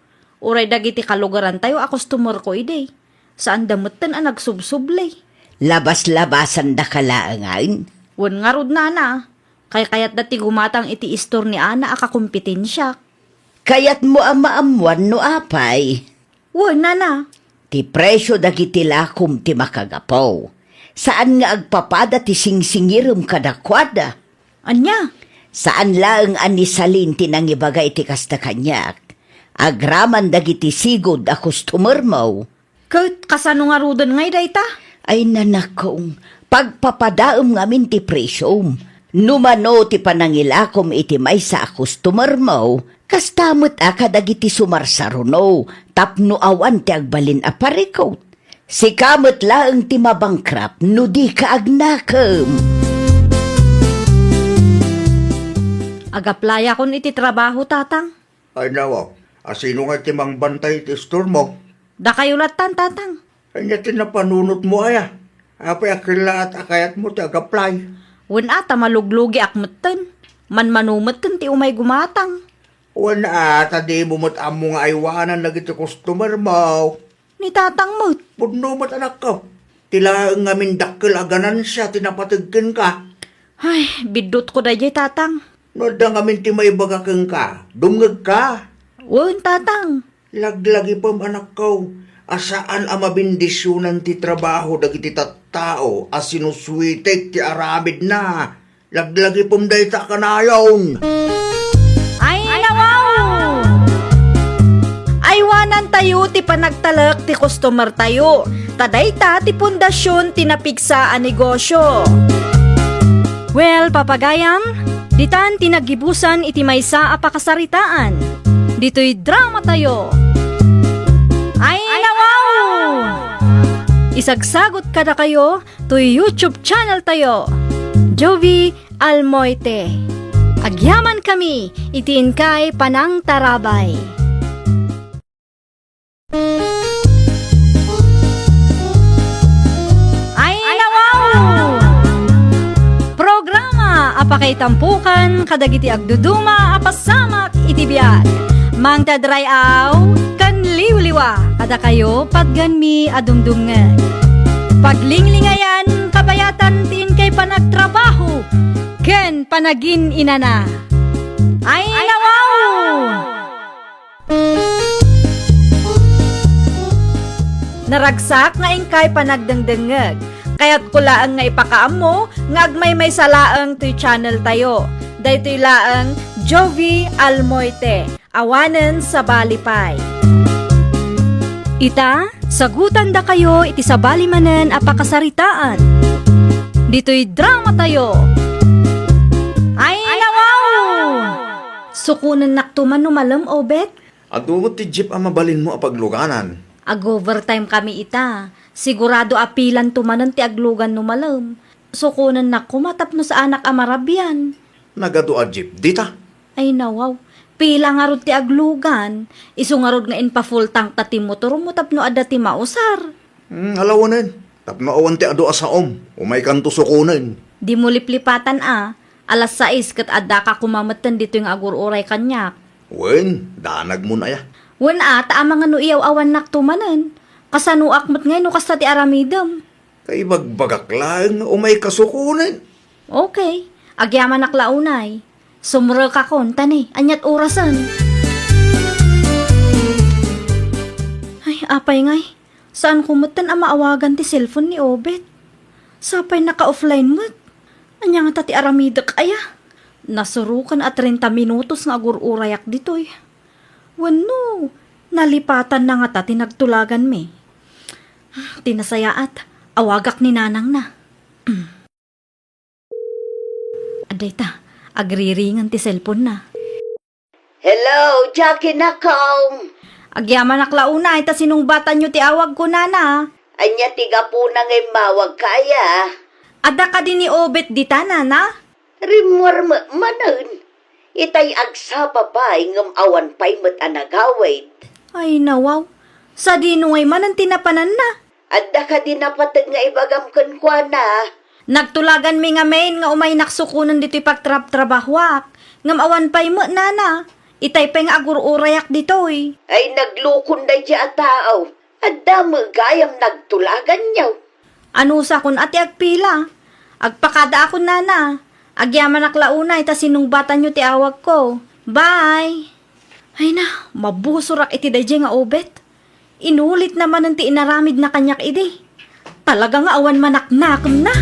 Uray dagiti kalugarantayo a customerko idi. Saanda metten a nagsubsubli. Labas-labasandaka laengen? Wen ngarud, nana. Kaykayatda ti gumatang iti istor ni Ana a kakompetensiak. Kayatmo a maammuan no apay? Wen, nana. Ti presio dagiti lakom ti makagapu. Saan nga agpapada ti singsingirem kadakuada. Ania? Saan laeng a ni Salin ti nangibaga iti kasta kaniak. Agraman dagiti sigud a customermo. Ket kasano ngaruden ngay dayta? Ay, nanakong, pagpapadaem ngamin ti presiom. No mano ti panangilakom iti maysa a customermo, kasta met a kadagiti sumarsaruno tapno awan ti agbalin a parikut. Sika met laeng ti mabangkrap no dika agnakem. Agaplayakon iti trabaho, Tatang. Ay, nawaw. A sino nga ti mangbantay iti istormo? Dakayo lattan, Tatang. Ania ti napanunotmo, aya? Apay a kellaat a kayatmo ti agaplay? Wen a, ta maluglugiak metten. Manmano metten ti umay gumatang. Wen a, ta dimo met ammo nga aywanan dagiti customermo. Ni Tatang met. Pudno met, anakko. Ti laeng ngamin dakkel a ganansia ti napateg kenka. Ay, biddutko daydiay, Tatang. No adda ngamin ti maibaga kenka, dumngegka. Wen, Tatang. Laglagipem, anakko, a saan a mabendisionan ti trabaho dagiti tattao a sinusuitek ti aramidna. Laglagipem dayta a kanayon. Ay, nawaw! Aywanantayo ti panagtalek ti customertayo, ta dayta ti pundasion ti napigsa a negosio. Well, papagayam, ditan ti naggibusan iti maysa a pakasaritaan. Ditoy dramatayo. Ay, nawaw! Isagsagot kadakayo toy YouTube channel tayo, Jovie Almoite. Agyamankami iti inkay panangtarabay. Ay, nawaw! Programa a pakaitampukan kadagiti agduduma a pasamak iti biag. Mangted ray-aw ken liwliwa kadakayo, patganmi a dumdumngeg. Paglinglingayan, kabayatan ti inkay panagtrabaho ken panagin-inana. Ay, nawaw! Naragsak nga inkay panagdengdengngeg. Kayatko laeng nga ipakaammo nga agmaymaysa laeng toy channel tayo. Daytoy laeng Jovie Almoite. Awanen sabali pay. Ita, sagutandakayo iti sabali manen a pakasaritaan. Ditoy dramatayo. Ay, nawaw! Sukonennakto man no malem, Obet? Adu met ti jeep a mabalinmo a pagluganan. Ag-overtime kami ita. Sigurado a pilanto manen ti aglugan no malem. Sukonennak koma tapno saanak a marabian. Nagadu a jeep dita? Ay, nawaw. Pila ngarud ti aglugan? Isu ngarud nga inpa-full tank ta ti motormo tapno adda ti mausar. Hmm, alawanen. Tapno awan ti adu a saom, umaykanto sukonen. Dimo liplipatan a. Alas sais ket addaka koma metten ditoy nga agur-uray kaniak. Wen, danagmon aya. Wen a, ta amangan no iyaw-awannakto manen. Kasanoak met ngay no kasta ti aramidem? Kaibagbagak laeng nga umayka sukonen. Okay. Agyamanak la unay. Sumrekakon, ta ne, aniat orasen? Ay, apay ngay. Saanko metten a maawagan ti cellphone ni Obet. Sapay naka-offline met. Ania ngata ti aramidek aya? Nasurokan a treinta minutos nga agur-urayak ditoy. Wenno, nalipatanna ngata ti nagtulaganmi. Ti nasayaat, awagak ni nanangna. Adda ita, agriringen ti cellphone-na. Hello, Jackie Nakong. Agyamanak la unay ta sinungbatanyo ti awagko, nana. Ania ti gapuna nga immawagka aya? Adda kadi ni Obet dita, nana? Rimmuar met manen. Itay agsapa pay ngem awan pay met a nagawid. Ay, nawaw. Sadino ngay manen ti napananna? Adda kadi napateg nga ibagam kenkuana? Nagtulaganmi ngamin nga umaynak sukonen ditoy pagtrabtrabahoak, ngem awan pay met, nana. Itay pay nga agur-urayak ditoy. Ay, naglukon daydiay a tao. Adda met gayam nagtulaganyo. Anusakon a ti agpila. Agpakadaakon, nana. Agyamanak la unay ta sinungbatanyo ti awagko. Bye! Ay na, mabusorak iti daydiay nga Obet. Inulitna manen ti inaramidna kaniak idi. Talaga nga awan manaknakemna.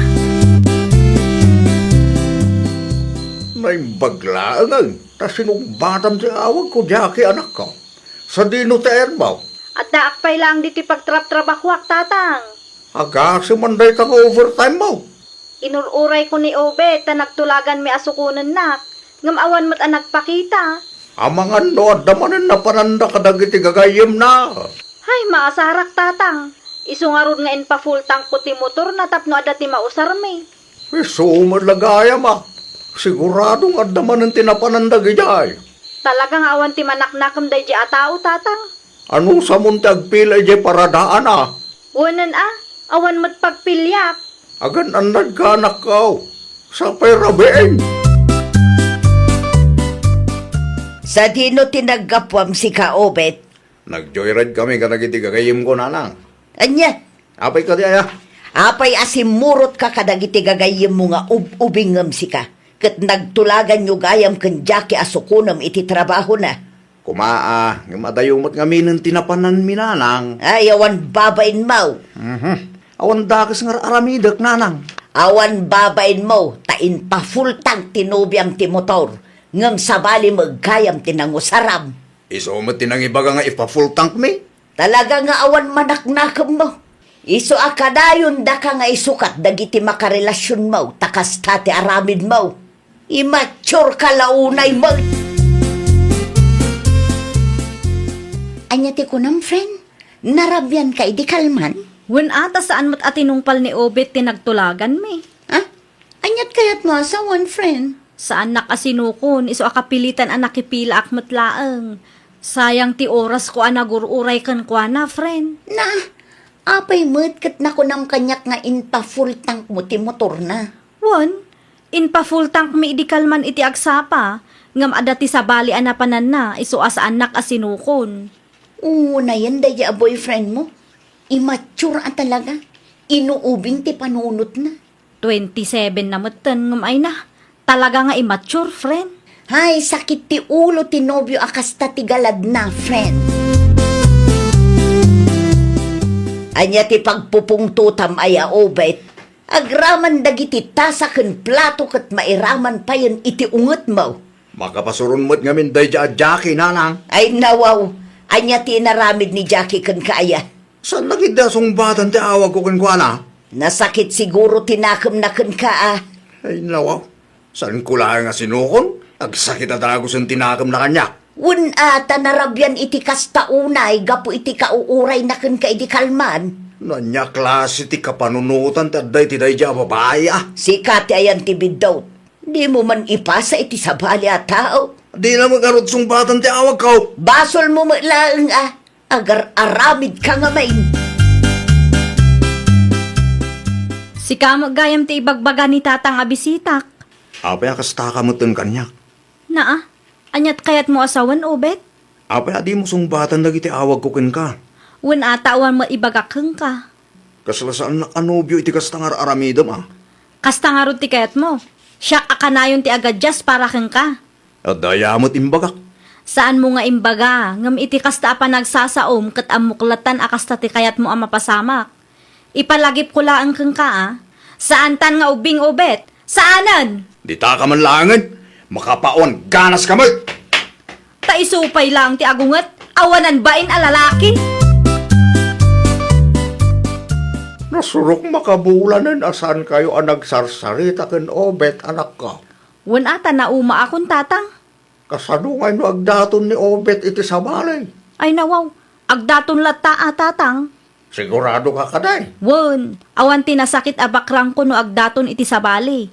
Naimbag laengen ta sinungbatam ti awagko, Jackie, anakko. Sadino ti ayanmo? Addaak pay laeng ditoy pagtrabtrabahoak, Tatang. Agasem man dayta nga overtime mo. Inur-urayko ni Obet ta nagtulaganmi a sukonennak, ngem awan met a nagpakita. Amangan no adda manen napananda kadagiti gagayyemna. Hay, maasarak, Tatang. Isu ngarud nga inpa-full tankko ti motorna tapno adda ti mausarmi. Isu met la gayam a. Sigurado nga adda manen ti napanan dagidiay. Talaga nga awan ti manaknakem daydiay a tao, Tatang. Anusamon ti agpila idiay paradaana? Wenen a, awan met pagpiliak. Agan-annadka, anakko. Sapay rabiin. Sadino ti naggapuam, sika, Obet? Nag-joyride kami kadagiti gagayyemko, nanang. Ania? Apay kadi aya? Apay a simmurotka kadagiti gagayyemmo nga ub-ubingngem, sika, ket nagtulaganyo gayam ken Jackie a sukonem iti trabahona? Koma a, ngem adayo met ngamin ti napananmi, nanang. Ay, awan babainmo. Mhm. Awan dakes nga ar-aramidek, nanang. Awan babainmo, ta inpa-full tank ti nobiam ti motor, ngem sabali met gayam ti nangusaram. Isu met ti nangibaga nga ipa-full tankmi. Talaga nga awan manaknakemmo. Isu a kadayon daka nga isukat dagiti makarelasionmo, ta kasta ti aramidmo. Immature ka la unay met. Ania ti kunam, friend? Narabian ka idi kalman? Wen a, ta saan met a tinungpal ni Obet ti nagtulaganmi. Ha? Aniat kayatmo a sawen, friend? Saannak a sinukon, isu a kapilitan a nakipilaak met laeng. Sayang ti orasko a nagur-uray kenkuana, friend. Na, apay met ket nakunam kaniak nga inpa-full tankmo ti motorna? Wen, inpa-full tankmi idi kalman iti agsapa, ngem adda ti sabali a napananna, isu a saannak a sinukon. Unayen daydi a boyfriendmo. Immature a talaga. Inuubing ti panunotna. Twenty-seven na metten ngem ay na. Talaga nga immature, friend. Hay, sakit ti ulo ti nobio a kasta ti galadna, friend. Ania ti pagpupungtotam aya, Obet? Agraman dagiti tasa ken plato ket mairaman payen iti ungetmo. Makapasuron met ngamin daydi a Jackie, nanang. Ay, nawaw. Ania ti inaramid ni Jackie kenka aya? Saanna ketdi a sungbatan ti awagko kenkuana? Nasakit siguro ti nakemna kenka a. Ay, nawaw. Saanko laeng a sinukon? Agsakit a dagusen ti nakemna kaniak. Wen a, ta narabian iti kasta unay gapu iti kauurayna kenka idi kalman. No ania klase ti kapanunotan ti adda iti daydi a babai a? Sika ti ayan ti biddut. Dimo man ipasa iti sabali a tao. Dina met ngarud sungbatan ti awagko. Basolmo met laeng a agar-aramidka ngamin. Sika met gayam ti ibagbaga ni Tatang a bisitak. Apay a kastaka metten kaniak? Naa, aniat kayatmo a sawen, Obet? Apay a dimo sungbatan dagiti awagko kenka? Wen a, ta awan met ibagak kenka. Kasla saannak a nobio iti kasta nga ar-aramidem a? Kasta ngarud ti kayatmo. Siak a kanayon ti agadias para kenka. Adda aya met imbagak? Saanmo nga imbaga, ngem iti kasta a panagsasaom ket ammok lattan a kasta ti kayatmo a mapasamak. Ipalagipko laeng kenka a. Saantan nga ubing, Obet. Saanen! Ditaka man laengen. Makapawan ganaska met. Ta isu pay laeng ti agunget, awanan bain a lalaki. Nasurok makabulanen a saankayo a nagsarsarita ken Obet, anakko. Wen a, ta naumaakon, Tatang. Kasano ngay no agdaton ni Obet iti sabali? Ay, nawaw, agdaton latta a, Tatang. Siguradoka kadi? Wen, awan ti nasakit a bakrangko no agdaton iti sabali.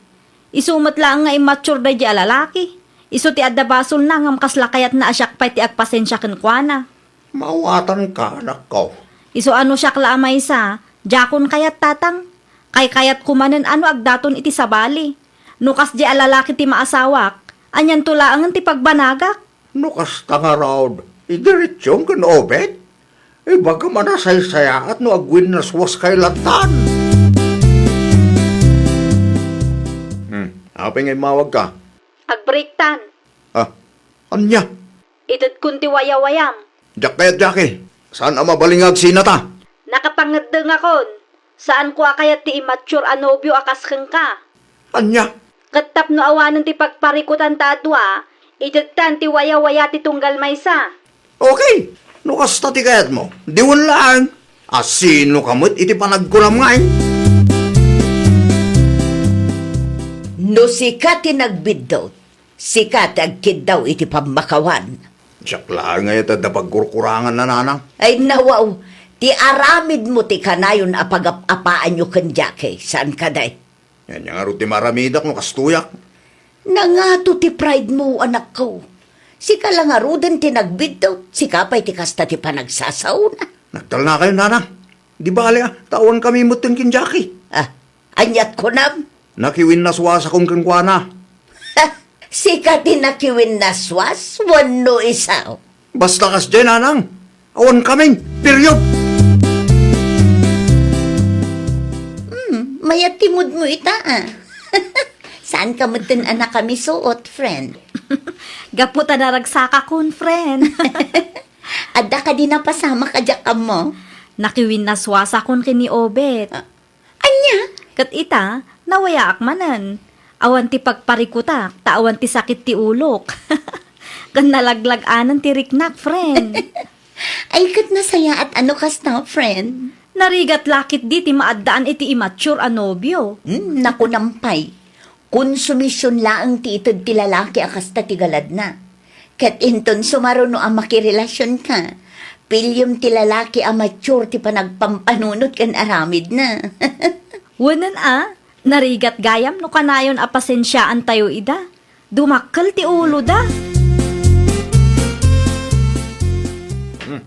Isu met laeng nga immature daydi a lalaki. Isu ti adda basolna ngem kasla kayatna a siak pay ti agpasensia kenkuana. Maawatanka, anakko. Isu a no siak la a maysa, diakon kayat, Tatang. Kaykayatko manen a no agdaton iti sabali. No kasdi a lalaki ti maasawak, anianto laengen ti pagbanagak? No kasta ngarud, idiretsum ken Obet. Ibagam a nasaysayaat no agwinnaswaskay lattan. Apay nga immawagka? Agbreaktan. Ah, ania? Itedkon ti wayawayam. Diak kayat, Jackie. Saan a mabalin nga agsinata? Nakapangeddengakon. Saanko a kayat ti immature a nobio a kas kenka. Ania? Ket tapno awanen ti pagparikutan ta a dua, itedtan ti wayawaya ti tunggal maysa. Okay, no kasta ti kayatmo, diwen laeng. Asinoka met iti panagkunam ngay? No sika ti nagbiddut, sika ti agkiddaw iti pammakawan. Siak laeng ngay ti adda pagkurkurangan, nanang. Ay, nawaw, ti aramidmo ti kanayon a pagap-apaanyo ken Jackie, saan kadi? Ania ngarud ti maaramidak no kastoyak? Nangato ti pride mo, anakko. Sika la ngaruden ti nagbiddut, sika pay ti kasta ti panagsasaona. Nagtalnakayo, nanang. Di bale, ah, ta awankami metten ken Jackie. Ah, aniat kunam? Nakiwinnaswasakon kenkuana. Sika ti nakiwinnaswas wenno isu? Basta kasdiay, nanang. Awankamin. Period. Hmm, mayat ti mood mo ita, ah. Saanka metten a nakamisuot, friend? Gapu ta naragsakakon, friend. Adda kadi napasamak a diak ammo? Nakiwinnaswasakon ken ni Obet. Ah, ania? Ket ita, nawayaak manen. Awan ti pagparikutak, ta awan ti sakit ti ulok. Ken nalaglag-anen ti riknak, friend. Ay, ket nasayaat a no kasta, friend. Narigat la ketdi ti maaddaan iti immature a nobio. Hmm, nakunam pay. Konsumision laeng ti ited ti lalaki a kasta ti galadna. Ket inton sumaruno a makirelasionka, piliem ti lalaki a mature ti panagpampanunot ken aramidna. Wenen a, narigat gayam no kanayon a pasensiaantayo ida. Dumakkel ti uloda. Hmm.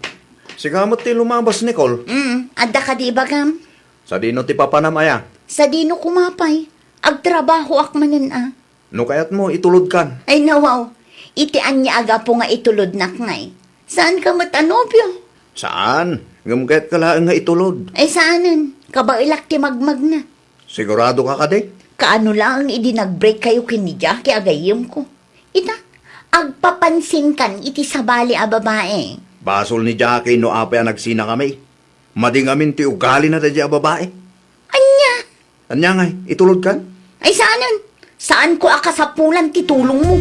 Sika met ti lumabas, Nicole. Mm, adda kadi ibagam? Sadino ti papanam aya? Sadino koma pay? Agtrabahoak manen a. No kayatmo, itulodkan. Ay, nawaw. Iti ania a gapu nga itulodnak ngay? Saanka met a nobio? Saan. Ngem kayatka laeng nga itulod. Ay, saanen. Kabaelak ti magmagna. Siguradoka kadi? Kaano laeng idi nagbreak kayo ken ni Jackie a gayyemko? Ita, agpapansinkan iti sabali a babae. Basol ni Jackie no apay a nagsinakami. Madi ngamin ti ugalina daydiay a babae. Ania? Ania ngay, itulodkan? Ay, saanen. Saanko a kasapulan ti tulongmo.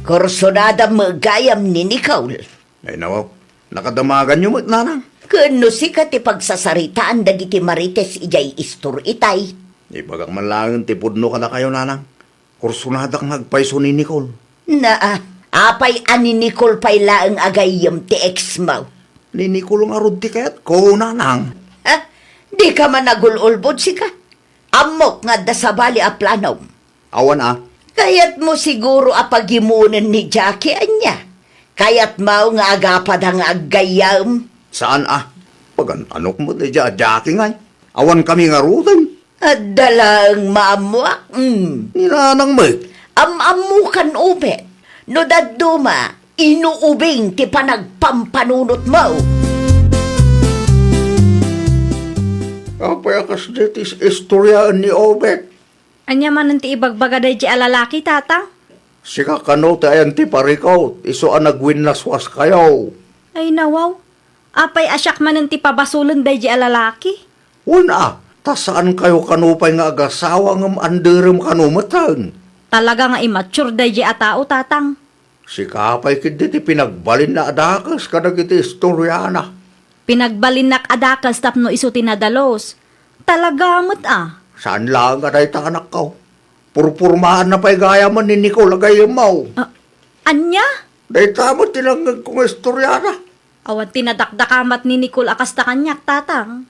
Kursunada met gayam ni Nicole. Ay, nawaw. Nakadamaganyo met, nanang. Ken no sika ti pagsasaritaan dagiti marites idiay istor itay. Ibagak man laeng ti pudno kadakayo, nanang. Kursunadak nga agpayso ni Nicole. Naa, apay a ni Nicole pay laeng a gayyem ti ex mo? Ni Nicole ngarud ti kayatko, nanang. Ha? Dika man agul-ulbod sika? Ammok nga adda sabali a planom. Awan a. Kayatmo siguro a pagimonen ni Jackie, ania? Kayatmo nga agapada nga aggayyem? Saan a? Pagan-anok met daydiay a Jackie ngay. Awankami ngaruden. Adda laeng maammoak, mm. Ni nanang met. Am-ammokan, Obet. No dadduma, inuubing ti panagpampanunotmo. Apay a kasdiay ti is-, istoriaen ni Obet? Ania manen ti ibagbaga daydiay a lalaki, Tatang? Sika kano ti ayan ti parikut, isu a nagwinnaswaskayo. Ay, nawaw. Apay a siak manen ti pabasolen daydiay a lalaki? Wen a, ta saankayo kano pay nga agasawa ngem anderem kano metten. Talaga nga immature daydiay a tao, Tatang. Sika pay ketdi ti pinagbalinna a dakes kadagiti istoriana. Pinagbalinnak a dakes tapno isu ti nadalus. Talaga met a. Saan laeng a dayta, anakko. Purpurmaanna pay gayamen ni Nicole a gayyemmo. Ah, ania? Dayta met ti nangngegko nga istoriana. Awan ti nadakdakamat ni Nicole a kasta kaniak, Tatang.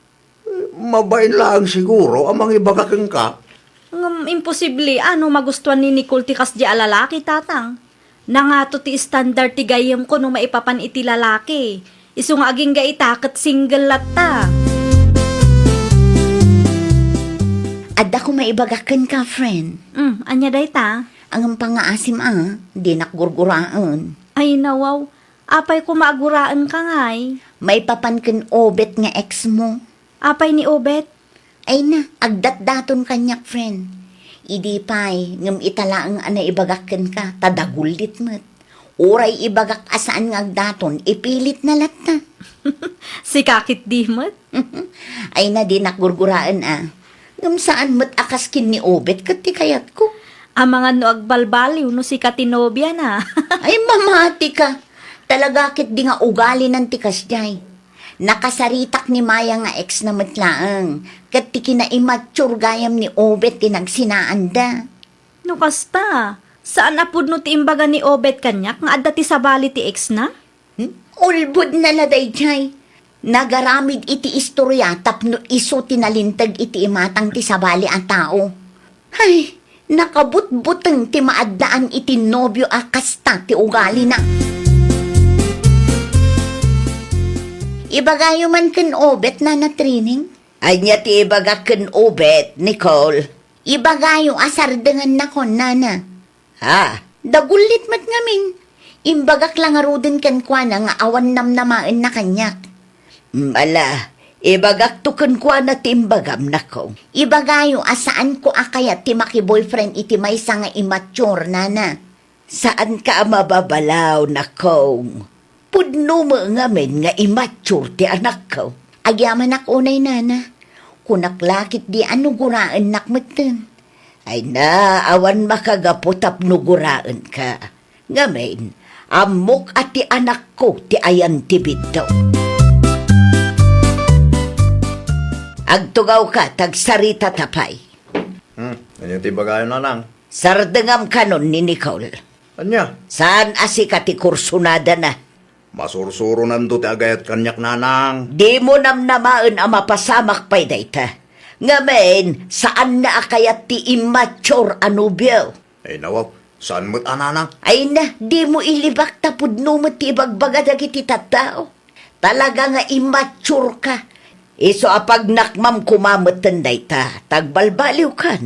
Mabain laeng siguro a mangibaga kenka. Ngem imposible a no magustuan ni Nicole ti kasdiay a lalaki, Tatang. Nangato ti standard ti gayyemko no maipapan iti lalaki. Isu nga agingga ita ket single latta. Adda koma ibaga kenka, friend. Mm, ania dayta? Ngem pangngaasim a, dinak gurguraen. Ay, nawaw. Apay koma a guraenka ngay? Maipapan ken Obet nga ex mo. Apay ni Obet? Ay na, agdatdaton kaniak, friend. Idi pay, ngem ita laeng a naibagak kenka, ta dagullit met. Uray ibagak a saan nga agdaton, ipilitna latta. Sika ketdi met? Ay na, dinak gurguraen a. Ngem saan met a kas ken ni Obet ket ti kayatko. Amangan no agbalbaliw no sika ti nobiana. Ay, mamatika. Talaga ketdi nga ugalinan ti kasdiay. Nakasaritak ni Maya nga ex na met laeng, ket ti kinaimmature gayam ni Obet ti nagsinaanda. No kasta, saan a pudno ti imbaga ni Obet kaniak nga adda ti sabali ti ex na? Hmm? Ulbodna la daydiay. Nagaramid iti istoria tapno isu ti nalinteg iti imatang ti sabali a tao. Hay, nakabutbuteng ti maaddaan iti nobio a kasta ti ugalina. Ibagayo man ken Obet, Nana Trining? Ania ti ibagak ken Obet, Nicole? Ibagayo a sardengannakon, Nana. Ha? Dagullit met ngamin. Imbagak la ngaruden kenkuana nga awan namnamaenna kaniak. Mm, ala, ibagakto kenkuana ti imbagam, Nakong. Ibagayo a saanko a kayat ti makiboyfriend iti maysa nga immature, Nana. Saanka a mababalaw, Nakong. Pudno met ngamin nga immature ti anakko. Agyamanak unay, Nana. Kunak la ketdi a no guraennak metten. Ay na, awan makagapu tapno guraenka. Ngamin, ammok a ti anakko ti ayan ti biddut. Agtugawka, ta agsaritata pay. Hmm, ania ti ibagayo, Nanang? Sardengam kanon ni Nicole. Ania? Saan a sika ti kursunadana? Masursuronando ti agayat kaniak, Nanang. Dimo namnamaen a mapasamak pay dayta. Ngamin, saanna a kayat ti immature a nobio. Ay, nawaw. Saan met a, Nanang? Ay na, dimo ilibak ta pudno met ti ibagbaga dagiti tattao. Talaga nga immature ka. Isu a pagnakmam koma metten dayta, ta agbalbaliwkan.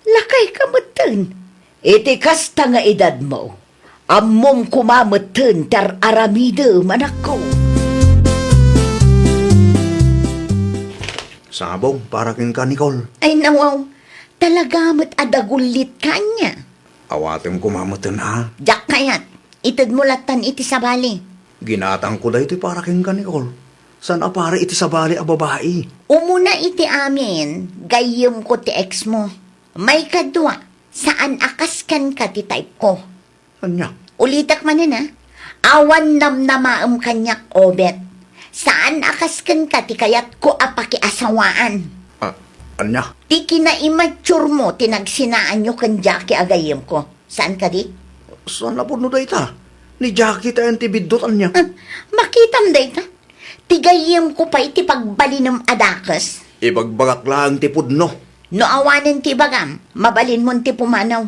Lakayka metten. Iti kasta nga edadmo, ammom koma metten ti ar-aramidem, anakko. Sabong, para kenka, Nicole. Ay, nawaw. Talaga met a dagullitka ania. Awatem koma metten, ha? Diak kayat. Itedmo lattan iti sabali. Ginatangko daytoy para kenka, Nicole. Saan a para iti sabali a babai. Umuna iti amin, gayyemko ti ex mo. Maikadua, saan a kas kenka ti type ko. Ania? Ulitek manen, a. Awan namnamaem kaniak, Obet. Saan a kas kenka ti kayatko a pakiasawaan. Ah, ania? Ti kinaimmature mo ti nagsinaanyo ken Jackie a gayyemko. Saan kadi? Saan a pudno dayta? Ni Jackie ti ayan ti biddut, ania? Ah, makitam dayta? Ti gayyemko pay ti pagbalinem a dakes. Ibagbagak laeng ti pudno. No awanen ti ibagam, mabalinmon ti pumanaw.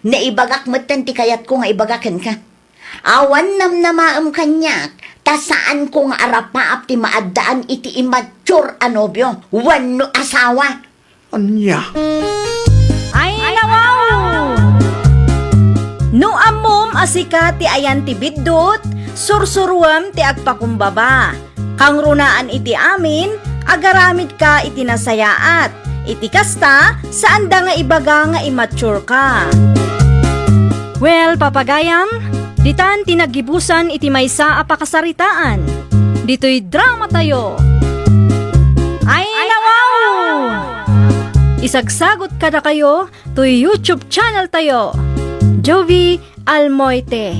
Naibagak metten ti kayatko nga ibaga kenka. Awan namnamaem kaniak, ta saanko nga arapaap ti maaddaan iti immature a nobio wenno asawa. Ania? Ay, nawaw! No ammom a sika ti ayan ti biddut, sursuruem ti agpakumbaba. Kangrunaan iti amin, agaramidka iti nasayaat. Iti kasta, saanda nga ibaga nga immature ka. Well, papagayam, ditan ti naggibusan iti maysa a pakasaritaan. Ditoy drama tayo. Ay, nawaw! Isagsagot kadakayo toy YouTube channel tayo, Jovie Almoite.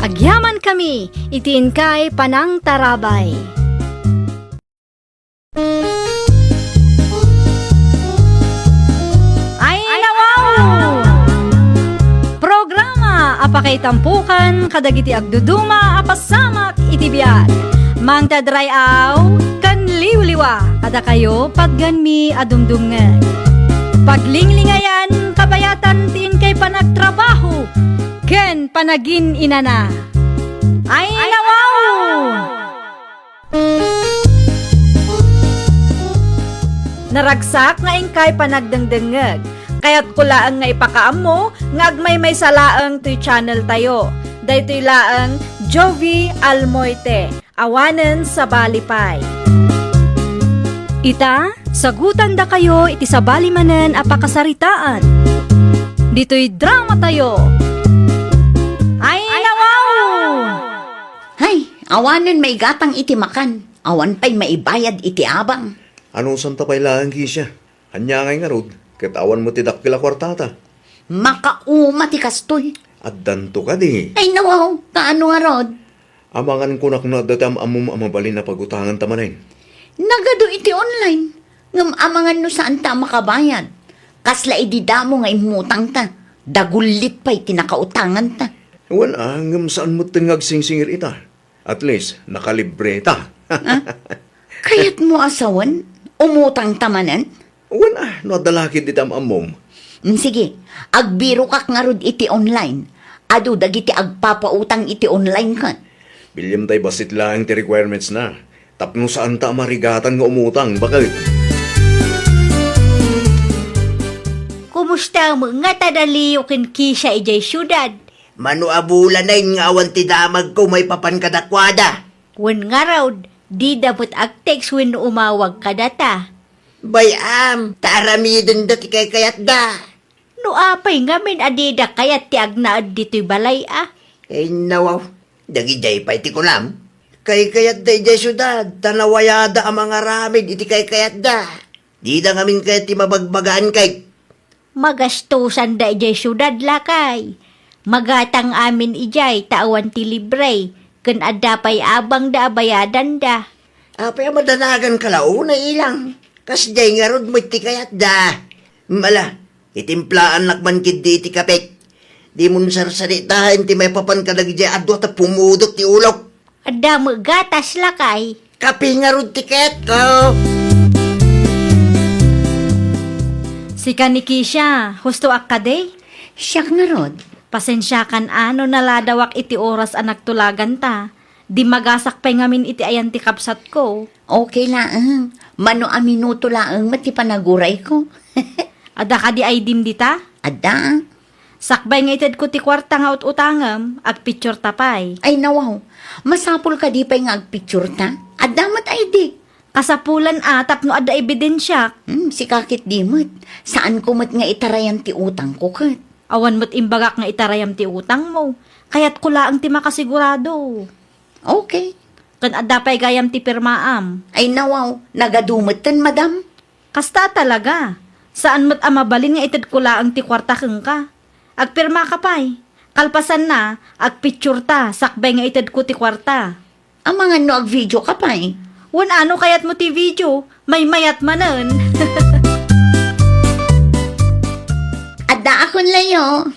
Agyaman kami iti inkay panangtarabay. Ay, nawaw! Programa a pakaitampukan kadagiti agduduma a pasamak iti biag. Mangted ray-aw ken liwliwa kadakayo patgenmi a dumdumngeg. Paglinglingayan, kabayatan ti inkay panagtrabaho ken panagin-inana. Ay, nawaw! Naragsak nga inkay panagdengdengngeg. Kayatko laeng nga ipakaammo nga agmaymaysa laeng toy channel tayo. Daytoy laeng Jovie Almoite, awanen sabali pay. Ita, Sagutandakayo iti sabali manen a pakasaritaan. Ditoy dramatayo. Ay, nawaw! Hay, awanen maigatang iti makan. Awan pay maibayad iti abang. Anusanta pay laeng, Kesia? Ania ngay ngarud, ket awan met ti dakkel a kuartata? Makauma ti kastoy. Addanto kadi? Ay, nawaw, kaano ngarud? Amangan kunak no adda ti am-ammom a mabalin a pagutanganta manen. Nagadu iti online, ngem amangan no saanta a makabayad. Kasla idi damo nga immutangta, dagullit pay ti nakautanganta. Wen a, ngem saan metten nga agsingsingir ita. At least, nakalibre ta. Ah? Kayatmo a sawen? Umutangta manen? Wen a, no adda la ketdi ti am-ammom. Mm, sige, agbirokak ngarud iti online. Adu dagiti agpapautang iti online ket. Bilyem tay bassit laeng ti requirements na. Tapno saanta a marigatan nga umutang, baket. Kumusta met ngata da Leo ken Kesia idiay siudad? Mano a bulanen nga awan ti damagko maipapan kadakuada. Wen ngarud, dida met agtext wenno umawag kadata. Bay-am, ta aramidenda ti kaykayatda. No apay ngamin a dida kayat ti agnaed ditoy balay a? Ay, nawaw. Dagidiay pay ti kunam. Kaykayatda idiay siudad, ta nawayada a mangaramid iti kaykayatda. Dida ngamin kayat ti mabagbagaan kay. Magastusanda idiay siudad, lakay. Magatang amin idiay ta awan ti libre, ken adda pay abangda a bayadanda. Apay a madanagan ka la unay, ilang? Kasdiay ngarud met ti kayatda. Mala, itimplaannak man ketdi iti kapek. Dimon sarsaritaen ti maipapan kadagiti adu ta pumudot ti ulok. Adda met gatas, lakay. Kape ngarud ti kayatko. Sika ni Kesia, husto ak kadi? Siak ngarud. Pasensiakan a no naladawak iti oras a nagtulaganta. Dimmagasak pay ngamin iti ayan ti kabsatko. Okay laeng. Mano a minuto laeng met ti panagurayko. Adda kadi I D-m dita? Adda. Sakbay nga itedko ti kuarta nga ut-utangem, agpictureta pay. Ay, nawaw. Masapul kadi pay nga agpictureta? Adda met I D. Kasapulan a tapno adda ebidensiak. Hmm, sika ketdi met. Saanko met nga itarayan ti utangko ket. Awan met imbagak nga itarayam ti utangmo. Kayatko laeng ti makasigurado. Okay. Ken adda pay gayam ti pirmaam. Ay, nawaw. Nagadu metten, madam. Kasta talaga. Saan met a mabalin nga itedko laeng ti kuarta kenka. Agpirmaka pay. Kalpasanna, agpictureta, sakbay nga itedko ti kuarta. Amangan no agvideoka pay. Wen a no kayatmo ti video, maymayat manen. Addaakon, Leo.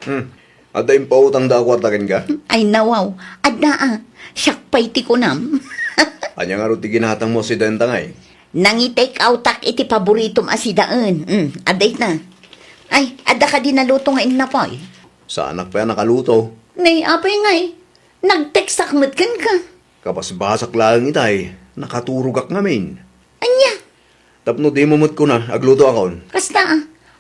Hmm. Adda impautangda a kuarta kenka? Ay, nawaw. Adda a. Siak pay ti kunam. Ania ngarud ti ginatangmo a sidaenta ngay? Nangi-take out-ak iti paboritom a sidaen. Hmm, adda ita. Ay, adda kadi naluto nga innapoy? Saanak pay a nakaluto. Nay, apay ngay. Nag-textak met kenka. Kabasbasak laeng itay. Nakaturogak ngamin. Ania? Tapno dimo met kuna, aglutoakon. Kasta a.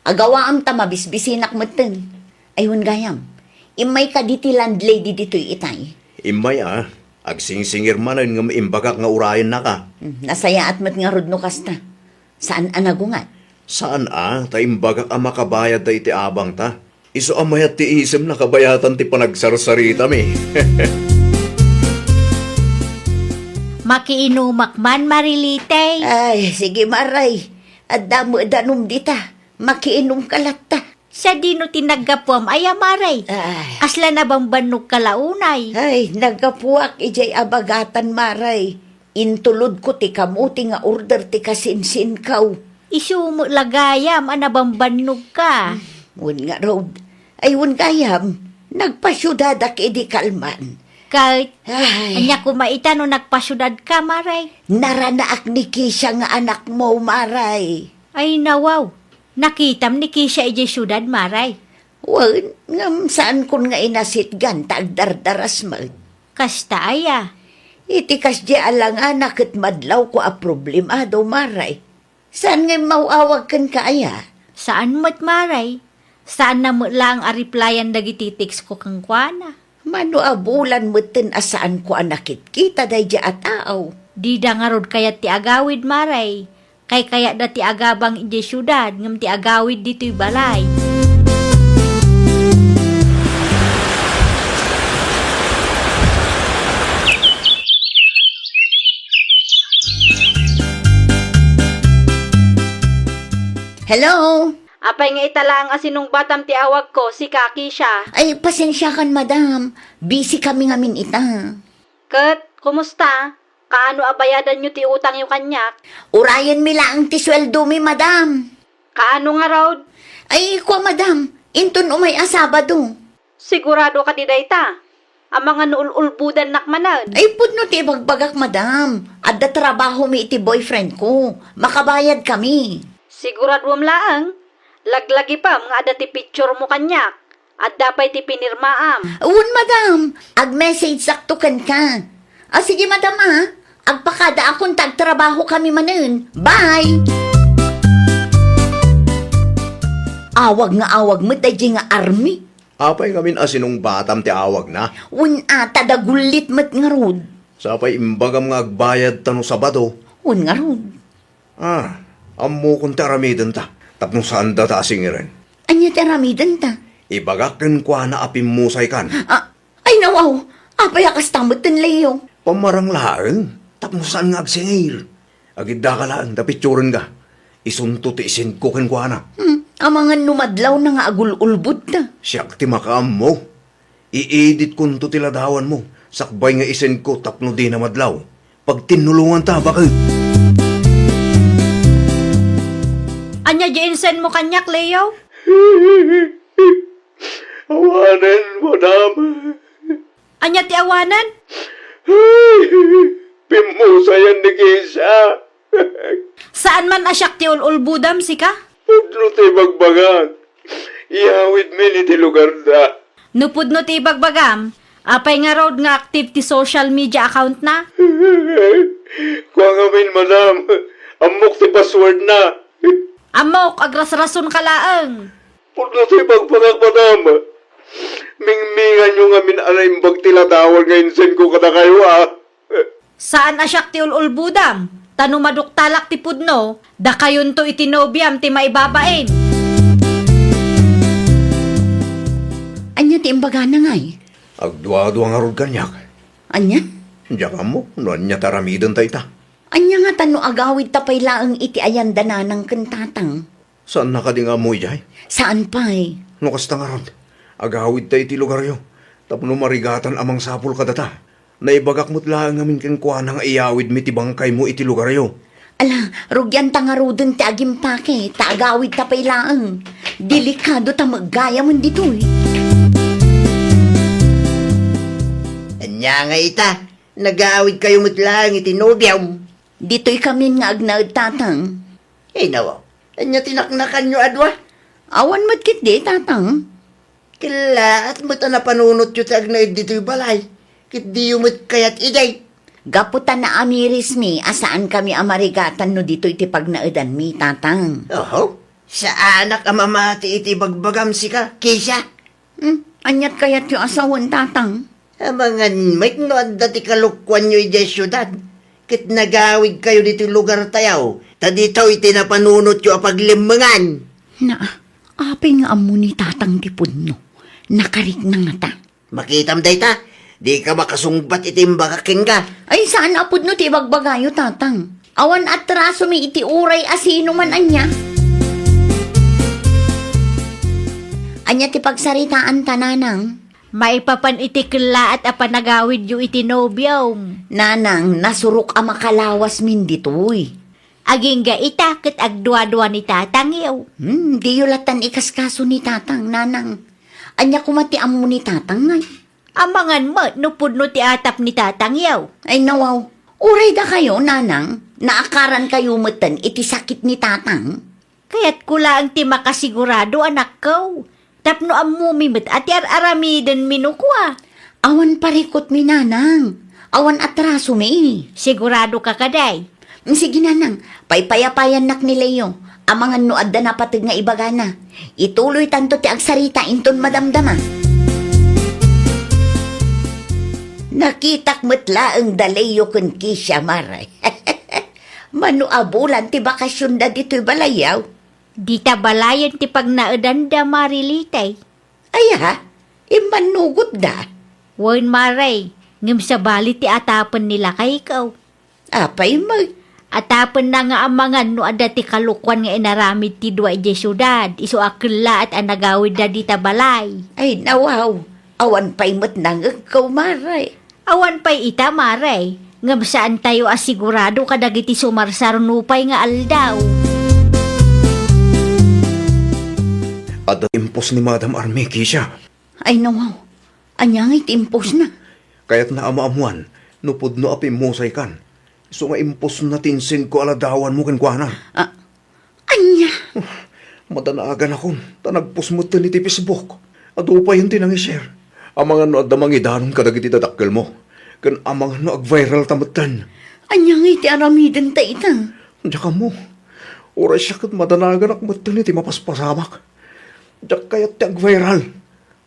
Agawaam ta mabisbisinak metten. Ay, wen gayam. Immay kadi ti landlady ditoy itay? Immay a. Agsingsingir manen ngem imbagak nga urayennaka. Hmm, nasayaat met ngarud no kasta. Saan a nagungar? Saan a, ta imbagak a makabayadta iti abangta. Isu a mayat ti isim nakabayatan ti panagsarsaritami. Makiinumak man, Marilite. Ay, sige, Maray. Adda met danum dita. Makiinumka latta. Sadino ti naggapuam aya, Maray? Ay. Kasla nabambannogka la unay? Ay, naggapuak idiay abagatan, Maray. Intulodko ti kamote nga order ti kasinsinkaw. Isu met la gayam a nabambannogka. Hmm, wen ngarud. Ay, wen gayam, nagpasiudadak idi kalman. Ket, ay, ania koma ita no nagpasiudadka, Maray? Naranaak ni Kesia nga anakmo, Maray. Ay, nawaw. Nakitam ni Kesia idiay siudad, Maray? Wen, ngem saankon nga inasitgan ta agdardaras met. Kasta aya? Iti kasdi a langana ket madlawko a problemado, Maray. Saan nga immaw-awag kenka aya? Saan met, Maray. Saanna met laeng a replyan dagiti text ko kenkuana. Mano a bulan metten a saanko a nakitkita daydi a tao? Dida ngarud kayat ti agawid, Maray. Kaykayatda ti agabang idiay siudad, ngem ti agawid ditoy balay. Hello? Apay nga ita laeng a sinungbatam ti awagko, sika, Kisha? Ay, pasensiakan, madam. Busy kami ngamin ita. Ket, kumusta? Kaano a bayadanyo ti utangyo kaniak? Urayenmi laeng ti sueldomi, madam. Kaano ngarud? Ay, kua, madam, inton umay a Sabado. Sigurado kadi dayta? Amangan no ul-ulbodannak manen. Ay, pudno ti ibagbagak, madam. Adda trabahomi iti boyfriend ko. Makabayad kami. Siguradoem laeng? Laglagipem nga adda ti picturemo kaniak. Adda pay ti pinirmaam. Wen, madam. Ag-messagesakto kenka. A, sige, madam, a. Agpakadaakon ta agtrabaho kami manen. Bye! Awag nga awag met daydiay nga Army. Apay ngamin a sinungbatam ti awagna? Wen, a, ta dagullit met ngarud. Sapay imbagam nga agbayadta no Sabado. Wen ngarud. Ah, ammokon ti aramidenta, tapno saandata a singiren. Ania ti aramidenta? Ibagak kenkuana a pimmusaykan. Ah, ay, nawaw! Apay a kasta metten, Leo? Pammarang laeng, tapno saan nga agsingir. Agiddaka laeng ta picturenka. Isunto ti isendko kenkuana. Hmm, amangan no madlawna nga agul-ulbodta. Siak ti makaammo. I-editkonto ti ladawanmo, sakbay nga isendko tapno dina madlaw. Pagtinnulonganta, baket. Ania diay insendmo kaniak, Leo? Awanen, madam. Ania ti awanen? Pimmusayan ni Kisha. Saan man a siak ti ul-ulbodam, sika? Pudno ti ibagbagak. Iyawidmi iti lugarda. No pudno ti ibagbagam, apay ngarud nga active ti social media account na? Kua ngamin, madam. Ammok ti password na. Ammok, agrasrasonka laeng. Pudno ti ibagbagak, madam. Mingminganyo ngamin a naimbag ti ladawan nga insendko kadakayo, a. Saan a siak ti ul-ulbodam, ta no maduktalak ti pudno, dakayonto iti nobiam ti maibabain. Ania ti imbagana, ngay? Agduadua ngarud kaniak. Ania? Diak ammo no ania ti aramidenta ita. Ania ngata no agawidta pay laeng iti ayan da nanang ken tatang? Saanna kadi nga ammo idiay? Saan pay? No kasta ngarud, agawidta iti lugaryo tapno marigatan a mangsapul kadata. Naibagak met laeng ngamin kenkuana nga iyawidmi ti bangkaymo iti lugaryo. Ala, rugianta ngaruden ti agimpake, ta agawidta pay laeng. Delikado ta meggayam ditoy. Ania nga ita? Nagawidkayo met laeng iti nobiam? Ditoy kamin nga agnaed, tatang. Ay, nawa. Ania ti naknakanyo a dua? Awan met ketdi, tatang. Kellaat met a napanunotyo ti agnaed ditoy balay, ket diyo met kayat idiay. Gapu ta naamirismi a saankami a marigatan no ditoy ti pagnaedanmi, tatang. Oho. Saanak a mamati iti bagbagam, sika, Kisha. Hmm, aniat kayatyo a sawen, tatang? Amangan met no adda ti kalokuanyo idiay siudad, ket nagawidkayo ditoy lugartayo, ta ditoy ti napanunotyo a paglemmengan. Na, apay nga ammo ni tatang ti pudno? Nakarikna ngata. Makitam dayta, dika makasungbat iti imbagak kenka. Ay, saan a pudno ti ibagbagayo, tatang. Awan atrasomi iti uray a sino man ania. Ania ti pagsaritaanta, nanang? Maipapan iti kellaat a panagawidyo iti nobiom. Nanang, nasurok a makalawasmin ditoy. Agingga ita ket agduadua ni tatangyo. Hmm, diyo latan ikaskaso ni tatang, nanang. Ania koma ti ammo ni tatang, ngay? Amangan met no pudno ti atap ni tatangyo. Ay, nawaw. Uray dakayo, nanang, naakarankayo metten iti sakit ni tatang. Kayatko laeng ti makasigurado, anakko, tapno ammomi met a ti ar-aramidenmi no kua. Awan parikutmi, nanang. Awan atrasomi. Siguradoka kadi? Sige, nanang, paypayapayannak ni Leo. Amangan no adda napateg nga ibagana. Ituloytanto ti agsarita inton madamdama. Nakitak met laeng da Leo ken Kisha, maray. Mano a bulan ti bakasionda ditoy balayyo? Dita balayen ti pagnaedanda, Mari Litay. Aya, immannugotda? Wen, Mari, ngem sabali ti atapen ni lakayko. Apay met? Atapenna nga amangan no adda ti kalokuan nga inaramid ti dua idiay siudad, isu a kellaat a nagawidda dita balay. Ay, nawaw. Awan pay met nangegko, Mari. Awan pay ita, Mari. Ngem saantayo a sigurado kadagiti sumarsarno pay nga aldaw. Adda impos ni Madam Armi, Keisha. Ay, nawaw. Ania ngay ti impos na? Kayatna a maammuan no pudno a pimmusaykan. Isu nga impos na ti insend ko a ladawanmo kenkuana. Ah, ania? Madanaganakon, ta nagpost metten iti Facebook. Adu payen ti nangi-share. Amangan no adda mangidanon kadagiti dadakkelmo. Ken amangan no ag-viral ta metten. Ania ngay ti aramiden ta ita? Diak ammo. Uray siak ket madanaganak metten iti mapaspasamak. Diak kayat ti ag-viral.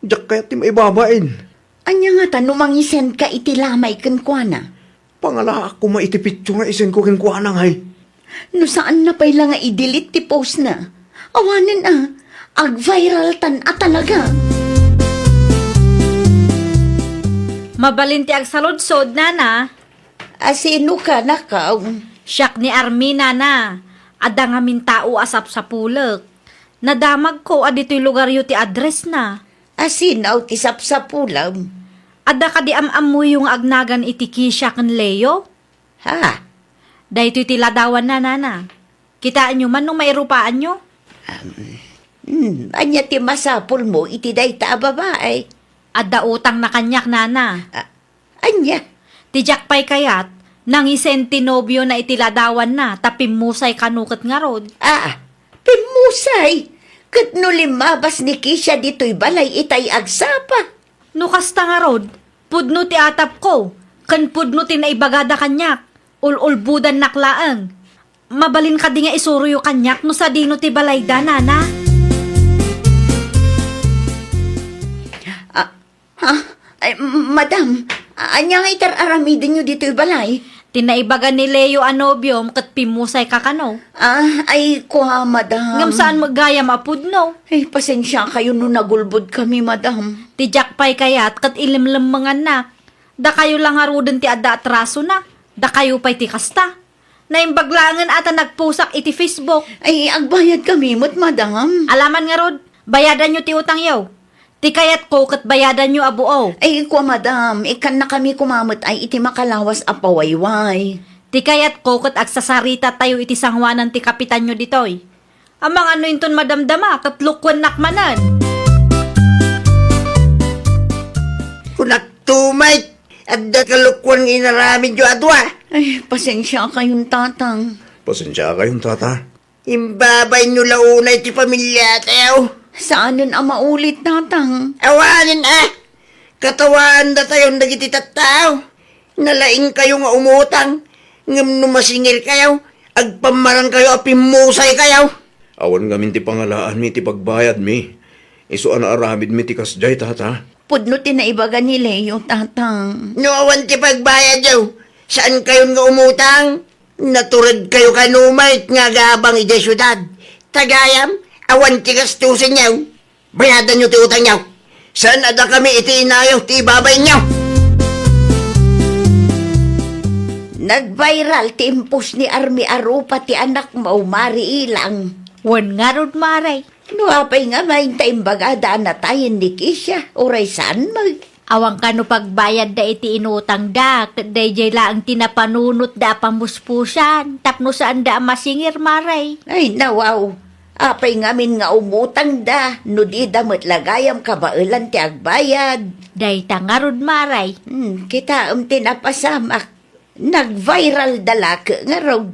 Diak kayat ti maibabain. Ania ngata no mangisend ka iti lamay kenkuana? Pangalaak koma iti picture nga isend ko kenkuana, ngay. No saan na pay la nga i-delete ti post na. Awanen a, ag-viral tan a talaga. Mabalin ti agsaludsod, nana. A sino ka, nakaw? Siak ni Armi, nana. Adda ngamin tao a sapsapulek. Nadamagko a ditoy lugaryo ti address na. A sino ti sapsapulem? Adda kadi am-ammoyo nga agnagan iti Keisha ken Leo? Ha? Daytoy ti ladawanna, nana. Kitaenyo man no mairupaanyo? Um, hmm, ania ti masapulmo iti dayta a babae? Adda utangna kaniak, nana. Ah, ania? Ti diak pay kayat, nangisend ti nobiona iti ladawanna, ta pimmusay kano ket ngarud. Ah, pimmusay? Ket no limmabas ni Keisha ditoy balay, itay agsapa? No kasta ngarud, pudno ti atapko, ken pudno ti naibagada kaniak, ul-ulbodannak laeng. Mabalin kadi nga isuroyo kaniak no sadino ti balayda, nana? Ah, ha? Ay, m-, madam, a-, ania nga itar-aramidenyo ditoy balay? Ti naibaga ni Leo a nobiom ket pimmusay ka kano. Ah, ay, kua, madam. Ngem saan met gayam a pudno? Ay, pasensia kayo no nagulbod kami, madam. Ti diak pay kayat ket ilimlemmengannak. Dakayo la ngaruden ti adda atrasona. Dakayo pay ti kasta. Naimbag laengen a ta nagpost-ak iti Facebook. Ay, agbayad kami met, madam. Alaman ngarud, bayadanyo ti utangyo. Ti kayatko ket bayadanyo a buo. Ay, kua, madam, ikkannakami koma met ay iti makalawas a pawayway. Ti kayatko ket agsasaritatayo iti sangoanan ti kapitanyo ditoy. Amangan no inton madamdama ket lukuennak manen. Kunak to, met, adda kalukuan nga inaramidyo a dua. Ay, pasensia kayon, tatang. Pasensia kayon, tata. Imbabainyo la unay ti pamiliatayo. Saanen a maulit, tatang. Awanen a, katawaandatayon dagiti tattao. Nalaingkayo nga umutang, ngem no masingirkayo, agpammarangkayo a pimmusaykayo. Awan ngamin ti pangalaanmi iti pagbayadmi. Isu a naaramidmi ti kasdiay, tata. Pudno ti naibaga ni Leo, tatang. No awan ti pagbayadyo, saankayon nga umutang. Naturedkayo kano met nga agabang idiay siudad. Ta gayam, awan ti gastusenyo. Bayadanyo ti utangyo. Saan a dakami iti inayo ti ibabainyo. Nag-viral ti impos ni Armi a rupa ti anakmo, Mari Ilang. Wen ngarud, Mari. No apay ngamin ta imbagada a natayen ni Keisha, uray saan met? Awan kano pagbayadda iti inutangda, ket daydiay laeng ti napanunotda a pamuspusan, tapno saanda a masingir, Mari. Ay, nawaw. Apay ngamin nga umutangda, no dida met la gayam kabaelan ti agbayad? Dayta ngarud, Mari. Hmm, kitaem ti napasamak. Nag-viral da la ket ngarud.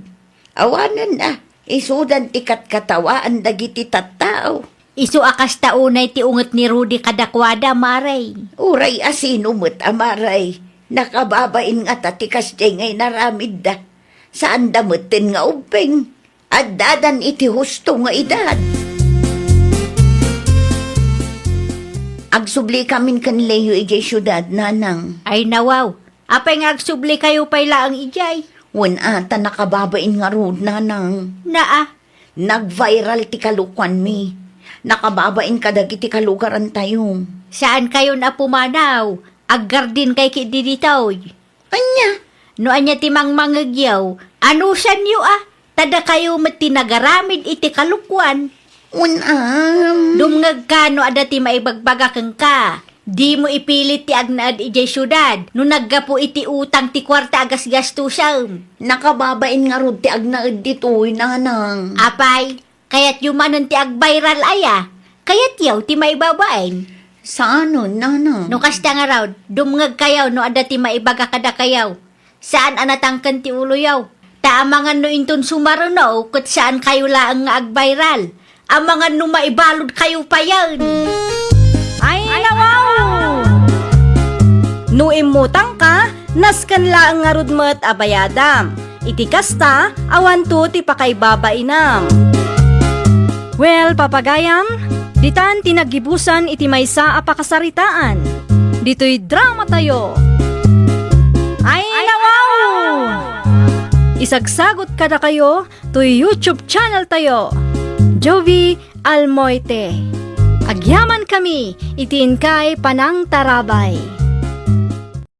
Awanen a, isudan ti katkatawaan dagiti tattao. Isu a kasta unay ti unget ni Rudy kadakuada, Mari. Uray a sino met a Mari, nakababain ngata ti kasdiay nga inaramidda. Saanda metten nga ubbing. Addadan iti husto nga edad. Agsubli kamin ken Leo idiay siudad, nanang. Ay, nawaw. Apay nga agsublikayo pay laeng idiay? Wen a, ta nakababain ngarud, nanang. Naa. Nag-viral ti kalokuanmi. Nakababain kadagiti kalugarantayo. Saan kayon a pumanaw. Aggarden kay ki diditoy. Ania? No ania ti mangmangegyo, anusanyo a, ta dakayo met ti nagaramid iti kalokuan. Wen am. Dumngegka no adda ti maibagbaga kenka. Dimo ipilit ti agnaed idiay siudad no naggapu iti utang ti kuarta a gasgastusem. Nakababain ngarud ti agnaed ditoy, nanang. Apay, kayatyo manen ti agbayral aya? Kayatyo ti maibabain? Saanen, nanang. No kasta ngarud, dumngegkayo no adda ti maibaga kadakayo. Saan a natangken ti uloyo. Ta amangan no inton sumaruno, ket saan kayo laeng nga agbayral. Amangan no maibalud kayo payen. Ay, nawaw! No immutangka, nasken laeng ngarud met a bayadam. Iti kasta, awanto ti pakaibabainam. Well, papagayam, ditan ti naggibusan iti maysa a pakasaritaan. Ditoy dramatayo. Ay, nawaw! Isagsagot kadakayo toy YouTube channel tayo, Jovi Almoite. Agyaman kami iti inkay panangtarabay.